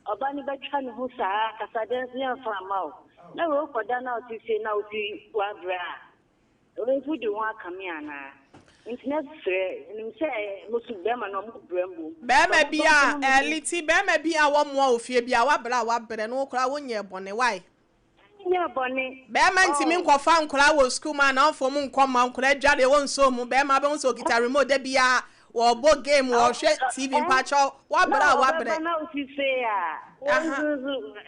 Ɔba no bɛtwa ne ho saa, kasadɛn nso yɛmfa mma wo. Na wei wokɔda na wote sei na wosi woabrɛ a, wei nso wode wo ho akame anaa? Nti mɛsrɛ, menim sɛ mo so bɛrima no ɔmo brɛ mmom. Bɛrima bi a, eh, Liti, bɛrima bi a wɔmmoa wo fie bi a, woabrɛ a woabrɛ no, wo koraa wonyɛɛ bɔne, why? Nyɛ bɔne. Bɛɛma ntumi Oh. nkɔfa nkwadaa wɔ sukuu mu anaa ɔmfa ɔmo nkɔ mma nkwadaa adwareɛ wɔ nsuo mu bɛɛma bɛhu sɛ ɔkita remote da biara wɔbɔ game wɔhwɛ TV Eh, mpakyɛw na wabrɛ a ɔbɛba wabrɛ na wosi sei a, wo aha nso nso eh,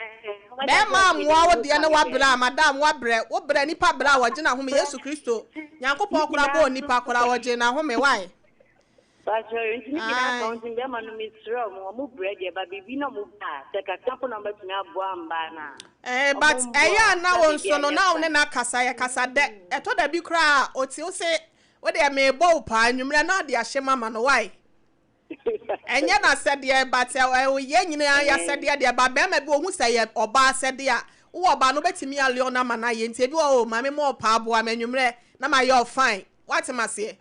wobɛka bɛɛma sɛ amoa wo mede me ho deɛ ne kame wabrɛ bɛɛma. a madam wabrɛ wo brɛ nipa brɛ a wɔgye n'ahome Yesu Kristo Ne Nyankopɔn koraa nyinaa bɔɔ nso nipa koraa wɔgye n'ahome why Pastor, nti ne nyinaa ka ho Ae. nti bɛrima no mesrɛ ɔmo, ɔmo brɛ deɛ ba biribi na ɔmo ba a, sɛ kakra mpo na ɔmo bɛtumi aboa mmaa no a, Eh, ɔmo but mmoa ɛyɛ a na na wo biribi nso no anyɛ na wo ne fine. no akasa yɛ kasa dɛ ɛtɔ da bi koraa a ɔte wo se wo deɛ meebɔ wo paa anwummerɛ na ɔde ahyɛ mu ama no why ɛnyɛ n'asɛdeɛ but yɛn nyinaa yɛ asɛdeɛ deɛ ba bɛrima bi ohu sɛ yɛ ɔbaa asɛdeɛ a wowɔ ɔbaa no wobɛtumi aleo no ama no ayɛ nti ebi wɔ hɔ o maame mɔ ɔpaa boa me anwummerɛ na mayɛ ɔ fine Woate maseɛ?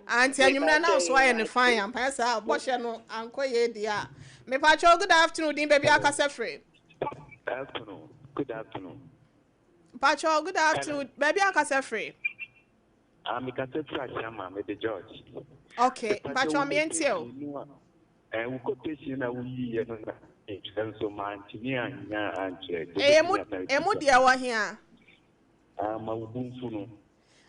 Ah, nti anwummerɛ na nso ayɛ ne fine ampa yɛ saa bɔhyɛ no ankɔ yie deɛ a. Mepakyɛw good afternoon din baabi akasa firi. Afternoon, good afternoon. Mpakyɛw good afternoon baabi akasa firi. Ah, mekasa firi Ahyɛma, mede George. Okay, mpakyɛw meɛ ntie o. Eh, wo quotation na woyiiɛ no na metwerɛ nso mantumi annya ankyerɛ. Ɛyɛ emu emu deɛ wɔ he a? Ah, ma wo bo mfu no.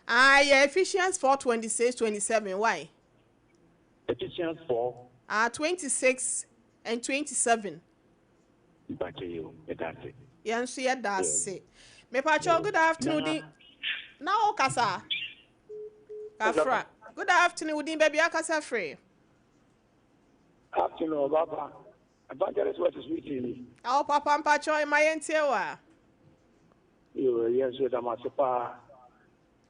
Ah, ɛyɛ Ephesians 4 26 27 why? Ephesians 4. Ah, 26 and 27. Mpakyɛ yi o, meda ase. Yɛn nso yɛda ase. Mepakyɛ good afternoon din. Na wo kasa? Kafra. Good afternoon, wo din baabi akasa firi? Afternoon, ɔbaba. Evangelist what is meeting ni. Awo papa mpakyɛ ma yɛn tie wa. Yo, yɛn nso yɛda mo ase paa.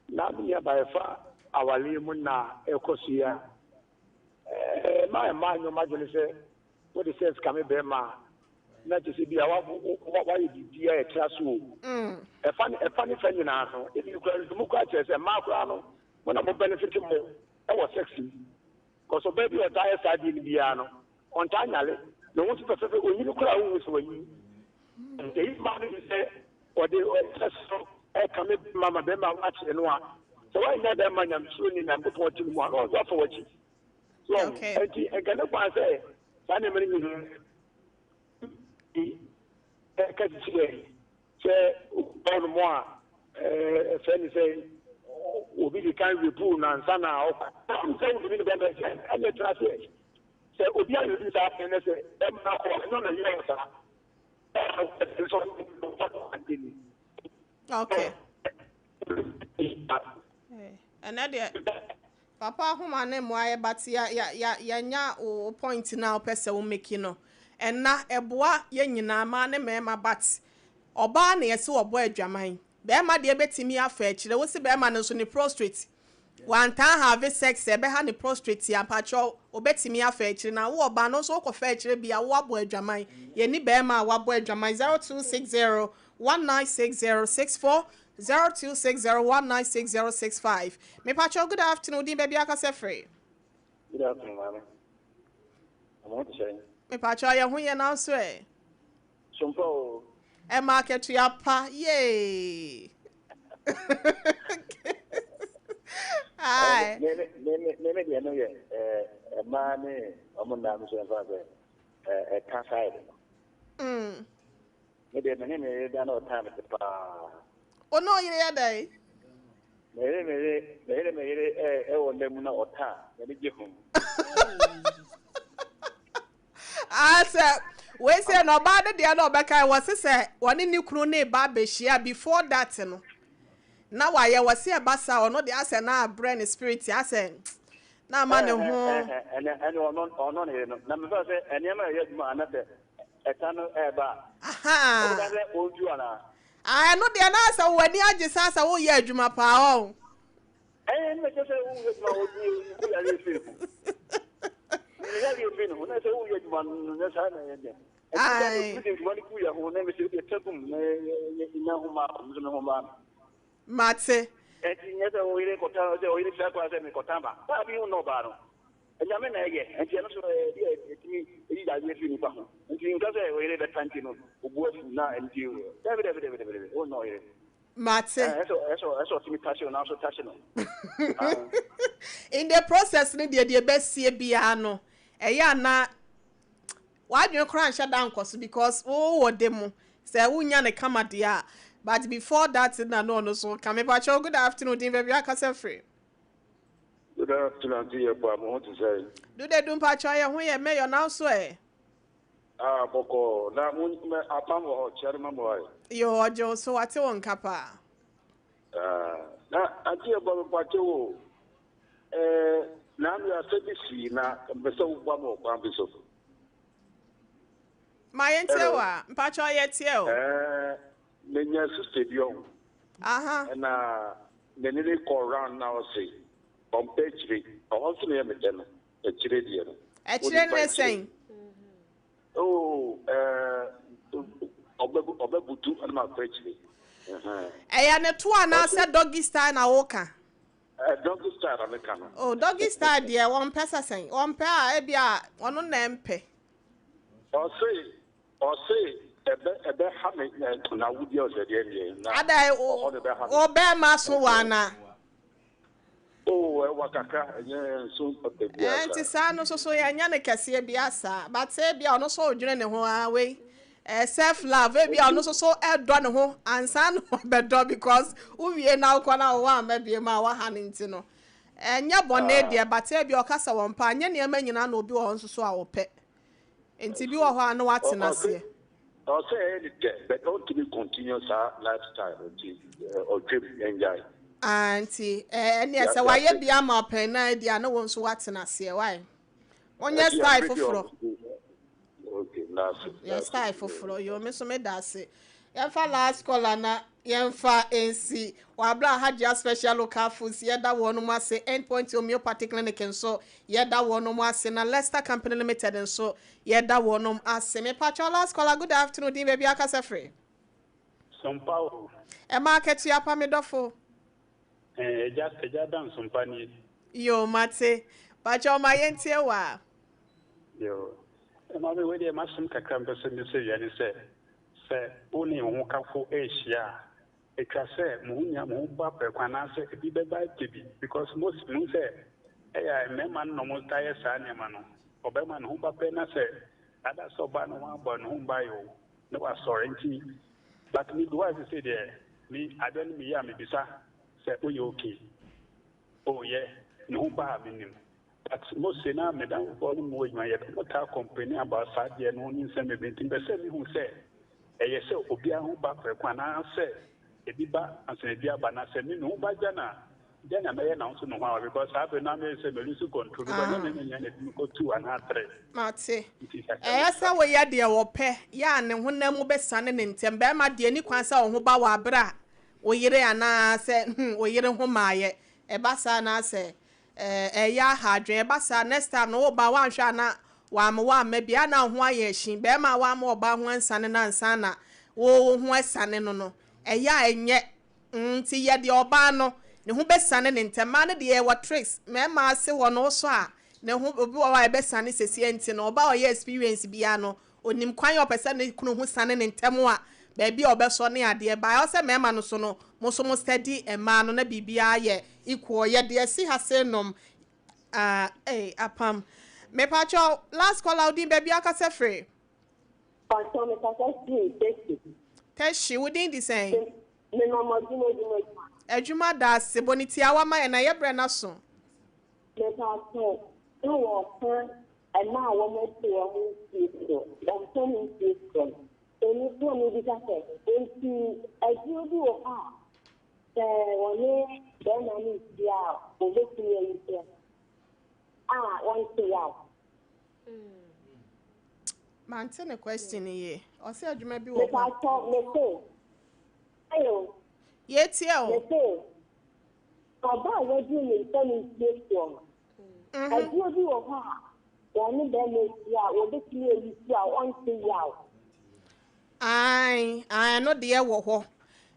Na me nua ba ɛfa awaleɛ mu na ɛkɔ so yi a, ɛma mmaa nyɛ wɔn adwene sɛ wode sex kame bɛrima a, na kyerɛ sɛ bi a wayɛ biribi a ɛtra so o. Ɛfa ne ɛfa ne fa nyinaa no, ebi koraa nhwehwɛmu koraa kyerɛ sɛ mmaa koraa no, mo na mo benefit mo wɔ sex mu. Cos ɔbaa bi a ɔtaa yɛ saa adeɛ no biara no, ɔntaa nyale. Ne ho nso fɛfɛɛfɛ, ɔnyini koraa a wonhu sɛ wanyini. Ɛyi mmaa no bi sɛ ɔde sex no ɛkame bɛrima ma bɛrima akyere no a, sɛ woannya bɛrima nyamesuroni Nyankopɔn te ne mu a, na ɔno nso afa w'akyi. So ɔho? Okay. Enti nka ne kwan sɛ saa nneɛma no nyinaa ɛka sisi yɛn sɛ ɔnom a ɛfɛ ne sɛ obi de kan repu no ansa na ɔkɔ. Sɛ wotumi ne bɛma sɛ ɛne tra sɛ sɛ obi ayɛ obi saa pɛn ne sɛ bɛma akɔ ɛno na yɛ saa. Okay. Ɛnɛ deɛ papa ahoma ne mmoa yɛ but ya ya ya yɛnya wo point na wopɛ sɛ wo make no. Ɛna ɛboa yɛn nyinaa mmaa ne mmarima but ɔbaa na yɛse ɔbɔ adwaman. Bɛrima deɛ bɛtumi afa akyire wo se bɛrima no nso ne prostrate wantaa have sex ɛbɛha ne prostrate a mpakyɛw obɛtumi afa akyire na wo ɔbaa no nso wokɔfa akyire bi a wo abɔ adwaman. Yɛni bɛrima a wabɔ adwaman 0260 196064 0260 196065. Mepakyɛw good afternoon din baabi akasa firi. Good afternoon, maame. Ama ho te sɛn? Mepakyɛw yɛ ho yɛ nanso ɛ. Sompa o. Ɛma akatua pa yay. Hi. Me me me me me deɛ no yɛ ɛɛ mmaa ne ɔmo nna no so ɛnfa sɛ ɛɛ ɛka side no. Me deɛ me ne me yere da na ɔtaa me te paa. O ne ɔyere yɛ dɛn? Me yere me yere me yere me yere ɛɛ ɛwɔ nna mu na ɔtaa m'ani gye ho. Ah sɛ wei sɛ na ɔbaa no deɛ na ɔbɛka wɔ se sɛ wɔne ne kunu ne ba abɛhyia before that no na wayɛ wɔ se ɛba saa ɔno deɛ asɛ na abrɛ ne spirit asɛ na ama ne ho. Ɛnɛ ɛnɛ ɔno ɔno ne yere no na mefa sɛ nneɛma a ɛyɛ adwuma anasɛ ɛta no ɛɛba a. Ahaa. Wobɛka sɛ ɔntu anaa? Ah ɛno deɛ na asɛ w'ani agye saa sɛ woyɛ adwuma paa ɔn. Ɛɛ na kyerɛ sɛ woyɛ adwuma a wodi wo yareɛ firi ho. Ne yareɛ firi ne ho na sɛ woyɛ adwuma no na saa na ɛyɛ dɛ. Ɛti sɛ Ae. wode adwuma no gu yɛ ho na mesɛ wode ta gum na nya ho maa nso me ho maa me. Mate. Ɛnti nyɛ sɛ wo yere kɔta sɛ ɔyere fira koraa sɛ mekɔta ba. Baa bi wo nnɔ ɔbaa no. Nyame na ɛyɛ nti ɛno so ɛyɛ bi a ɛtumi ɛyi yareɛ firi nipa ho. Nti nka sɛ ɔyere bɛta nti no obu afu na nti dabi dabi dabi dabi dabi wo nnɔ ɔyere. Mate. Ɛsɛ ɛsɛ ɛsɛ ɔtumi tahye wo nanso tahye no. In the process no deɛ deɛ ɛbɛsie biara no ɛyɛ ana w'adwene koraa nhyɛ da nkɔ so because wowɔ de mu sɛ wonya ne kama deɛ a but before that na no ɔno so ka mepakyɛw good afternoon din baabi akasa firi. Good afternoon, Auntie Yeboah. Mo ho te sɛn? Dude du mpakyɛw yɛ ho yɛ mɛyɔ nanso ɛ. Ah, bɔkɔɔ. Na mo mɛ apam wɔ hɔ kyerɛ ma mo ayɛ. Yo, ɔgye wo so wate wo nka paa. Ah, na Auntie Yeboah mepakyɛw o. Eh, na ano asɛm bi sii na mpɛ sɛ woboa me wɔ kwan bi so. Ma yɛntie wo a, mpakyɛw yɛtie o. Eh, menya sister bi ɔho. Aha. Ɛna n'ani ne kɔ round na ɔse ɔmpɛ akyire. Ɔhɔ nso na ɛyɛ me dɛ no. Akyire deɛ no. Akyire ne sɛn? Oh, eh, ɔbɛbutu ɛna makɔ akyire. Ɛyɛ ne to anaasɛ doggy style na woka? Doggy style na meka no. Oh, doggy style deɛ wɔmpɛ sɛ sɛn. Wɔmpɛ a ebi a ɔno na ɛmpɛ. Ɔse ɔse ɛbɛ ɛbɛ ha me na awudie ɔsɛ deɛ deɛ na Ada ɔhɔ no bɛ ha me. o bɛrima so wɔ ana? Oh ɛwa kakra ɛnyɛ nso papa biara Ɛɛ nti saa. saa no nso so yɛnyɛ no kɛseɛ biara saa but ebia ɔno nso redwene ne ho aa wei ɛɛ self love ebia ɔno nso so ɛdɔ ne ho ansa na wabɛdɔ because wowie na wokɔ na wo amma biem a waha no nti no ɛnyɛ bɔne deɛ but ebia ɔka sɛ wɔmpɛ a nyɛ nneɛma nyinaa na obi wɔ hɔ nso so a ɔpɛ nti bi wɔ hɔ a na watena aseɛ. Ɔsɛ ɛyɛ ne dɛ but ɔntumi continue saa lifestyle no nti ɔtwam yɛngyae. Ah nti ɛneɛ sɛ wayɛ bi ama ɔpɛn na adi a na wo nso woatena aseɛ why wonyɛ style foforɔ yɛ style foforɔ yo me nso meda ase yɛmfa last caller na yɛmfa nsi wabra Hajia special local foods yɛda wɔn mu ase. Endpoint Homeopathy Clinic nso yɛda wɔn mu ase, na Lester Company Limited nso yɛda wɔn ase. Mepakyɛw last caller, good afternoon, din baabi akasa firi. Sompa o. Ɛma akatua pa me dɔfo. Eh, agya, agya Dan Sompa nie. Yoo, mate. Pakyɛw ma yɛntie wo a. Yoo. Maame, wei deɛ m'asɛm kakra mpɛ sɛ mesɛ wia ne sɛ, sɛ wo ne wo hokafo rehyia a, Etwa sɛ mo ho nyinaa mo ho ba prɛko anaasɛ ebi bɛba agye bi because most mehu sɛ ɛyɛ a mmarima no na wɔn taa yɛ saa nneɛma no. Ɔbarima ne ho ba pɛ na sɛ ada sɛ ɔbaa no ho abɔ ne ho mbae o na wasɔre nti but me bi hɔ a sesei deɛ me adeɛ no meyɛ a mebisa sɛ woyɛ okay oh yɛ ne ho ba a menim But mose na me damfofoɔ no mu adwuma yɛ ɔmo taa complaini about saa adeɛ no ne nsɛm bebree nti mepɛ sɛ mehu sɛ ɛyɛ sɛ obiara ho ba prɛko anaa sɛ ebi ba ansa na ebi aba na sɛ me me ho ba gya na dɛn na mɛyɛ na wo nso me ho aba because saa bere no na meyɛ sɛ me lose control because ɛnyɛ me na nya na ebi mekɔ two anaa three Mate. nti kakra Ɛyɛ mebisa. sɛ woyɛ deɛ wɔpɛ yɛ a ne honam mu bɛsane ne ntɛm. Barima deɛ ɛnni kwan sɛ wo ho ba wɔ aberɛ a wo yere anaa sɛ hmm wo yere ho mmaeɛ. Ɛba saa na sɛ Ɛyɛ aha adwene. Ɛba saa next time no wo ba woanhwɛ a na wamma woamma bi a na wo ho ayɛ ahyi. Barima a wamma ɔbaa ho ansiane no ansa na wo wo ho asiane no no, ɛyɛ a ɛnyɛ. Nti yɛ deɛ ɔbaa no ne ho bɛsiane no ntɛm. Mmaa no deɛ yɛwɔ tricks. Mmarima ase hɔ no wosɔ a ne ho obi wɔ hɔ a ɛbɛsiane sesie nti no ɔbaa a ɔyɛ experience biara no Onim kwan a ɔpɛ sɛ ne kunu ho sane no ntɛm a, baabi a ɔbɛsɔ ne adeɛ. But ɛwɔ sɛ mmarima no nso no, mo nso mo steady mmaa no na biribiara yɛ equal. Yɛ deɛ ɛsi ha sei nom ah ei apam. Mepakyɛw, last caller wo din baabi a wokasa firi? Pakyɛw mekasa firi Teshie. Teshie, wo din de sɛn? Me mam adwuma adwuma adwuma. Adwuma da ase, bɔ ne tiawa ma yɛn na yɛ brɛ no aso. Mepakyɛw, na wɔka Mmaa a wɔatu wɔn mfie so, wɔn mpɛn mfie so no, ɛno nti na mebisa sɛ, enti aduro bi wɔ hɔ a sɛ wɔne barima no rehyia a wɔbɛtumi ayi so a wɔnte yaw? Mante ne question no yie. Ɔsɛ adwuma bi wɔ hɔ a. Mepakyɛw, mese, hello. Yɛtie o. Mese, ɔbaa a waduru ne mpɛn mfie soɔ no, Aduro bi wɔ hɔ a wɔne bɛrima hyia a wɔbɛtumi ayi so a ɔnte yaw. Ae, ae ɛno deɛ wɔ hɔ.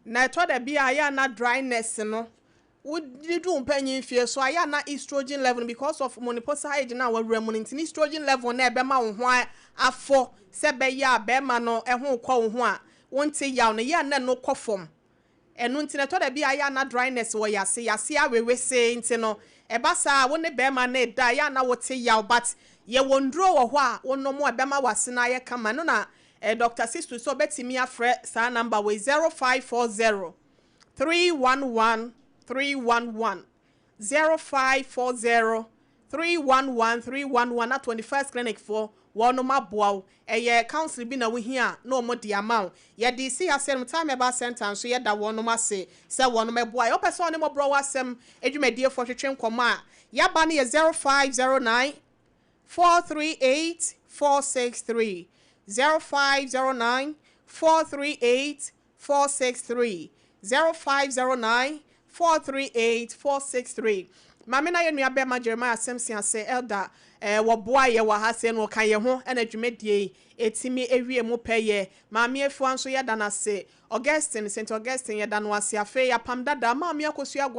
Na ɛtɔ da bi a ɛyɛ a na dryness no, wode du wo mpanyin mfie so a, ɛyɛ a na estrogen level no because of menopausal age no a wawura mu no nti no estrogen level no a ɛbɛma wo ho afɔ sɛ ɛbɛyɛ a bɛrima no ho rekɔ wo ho a wonte yaw no, ɛyɛ a na ɛno kɔ fam. Ɛno nti no ɛtɔ da bi a ɛyɛ a na dryness wɔ yase, yase awe wesee nti no ɛba saa a wo ne bɛɛma no reda a ɛyɛ a na wote yaw but yɛwɔ nduro wɔ hɔ a wo nom a ɛbɛma wase no ayɛ kama ɛno na Doctor Sistu sɛ ɔbɛtumi afrɛ saa number wei 0540 311 311 0540 311 311 na 21st clinic foɔ wɔnom aboa wo ɛyɛ counseling bi na wo hia a na wɔn de ama wo yɛde si ha sɛ Time Herbal Center nso yɛda wɔnom ase sɛ wɔnom ɛboa yɛ wopɛ sɛ wɔne mmɔborɔ wɔ asɛm adwumadiefoɔ twetwe nkɔmmɔ a yaba no yɛ 0509 438 463 0509 438 463 0509 438 463 Maame na yɛ nua bɛrima Jeremiah Simpson ase elder eh, wɔboa yɛ wɔ ha sɛ no ɔka yɛ ho ɛna dwumadie yi ɛtumi ewie mu pɛyɛ. Maame Afua nso yɛda no ase. Augustine, St Augustine, yɛda no ase. Afei apam dada Maame Akosua.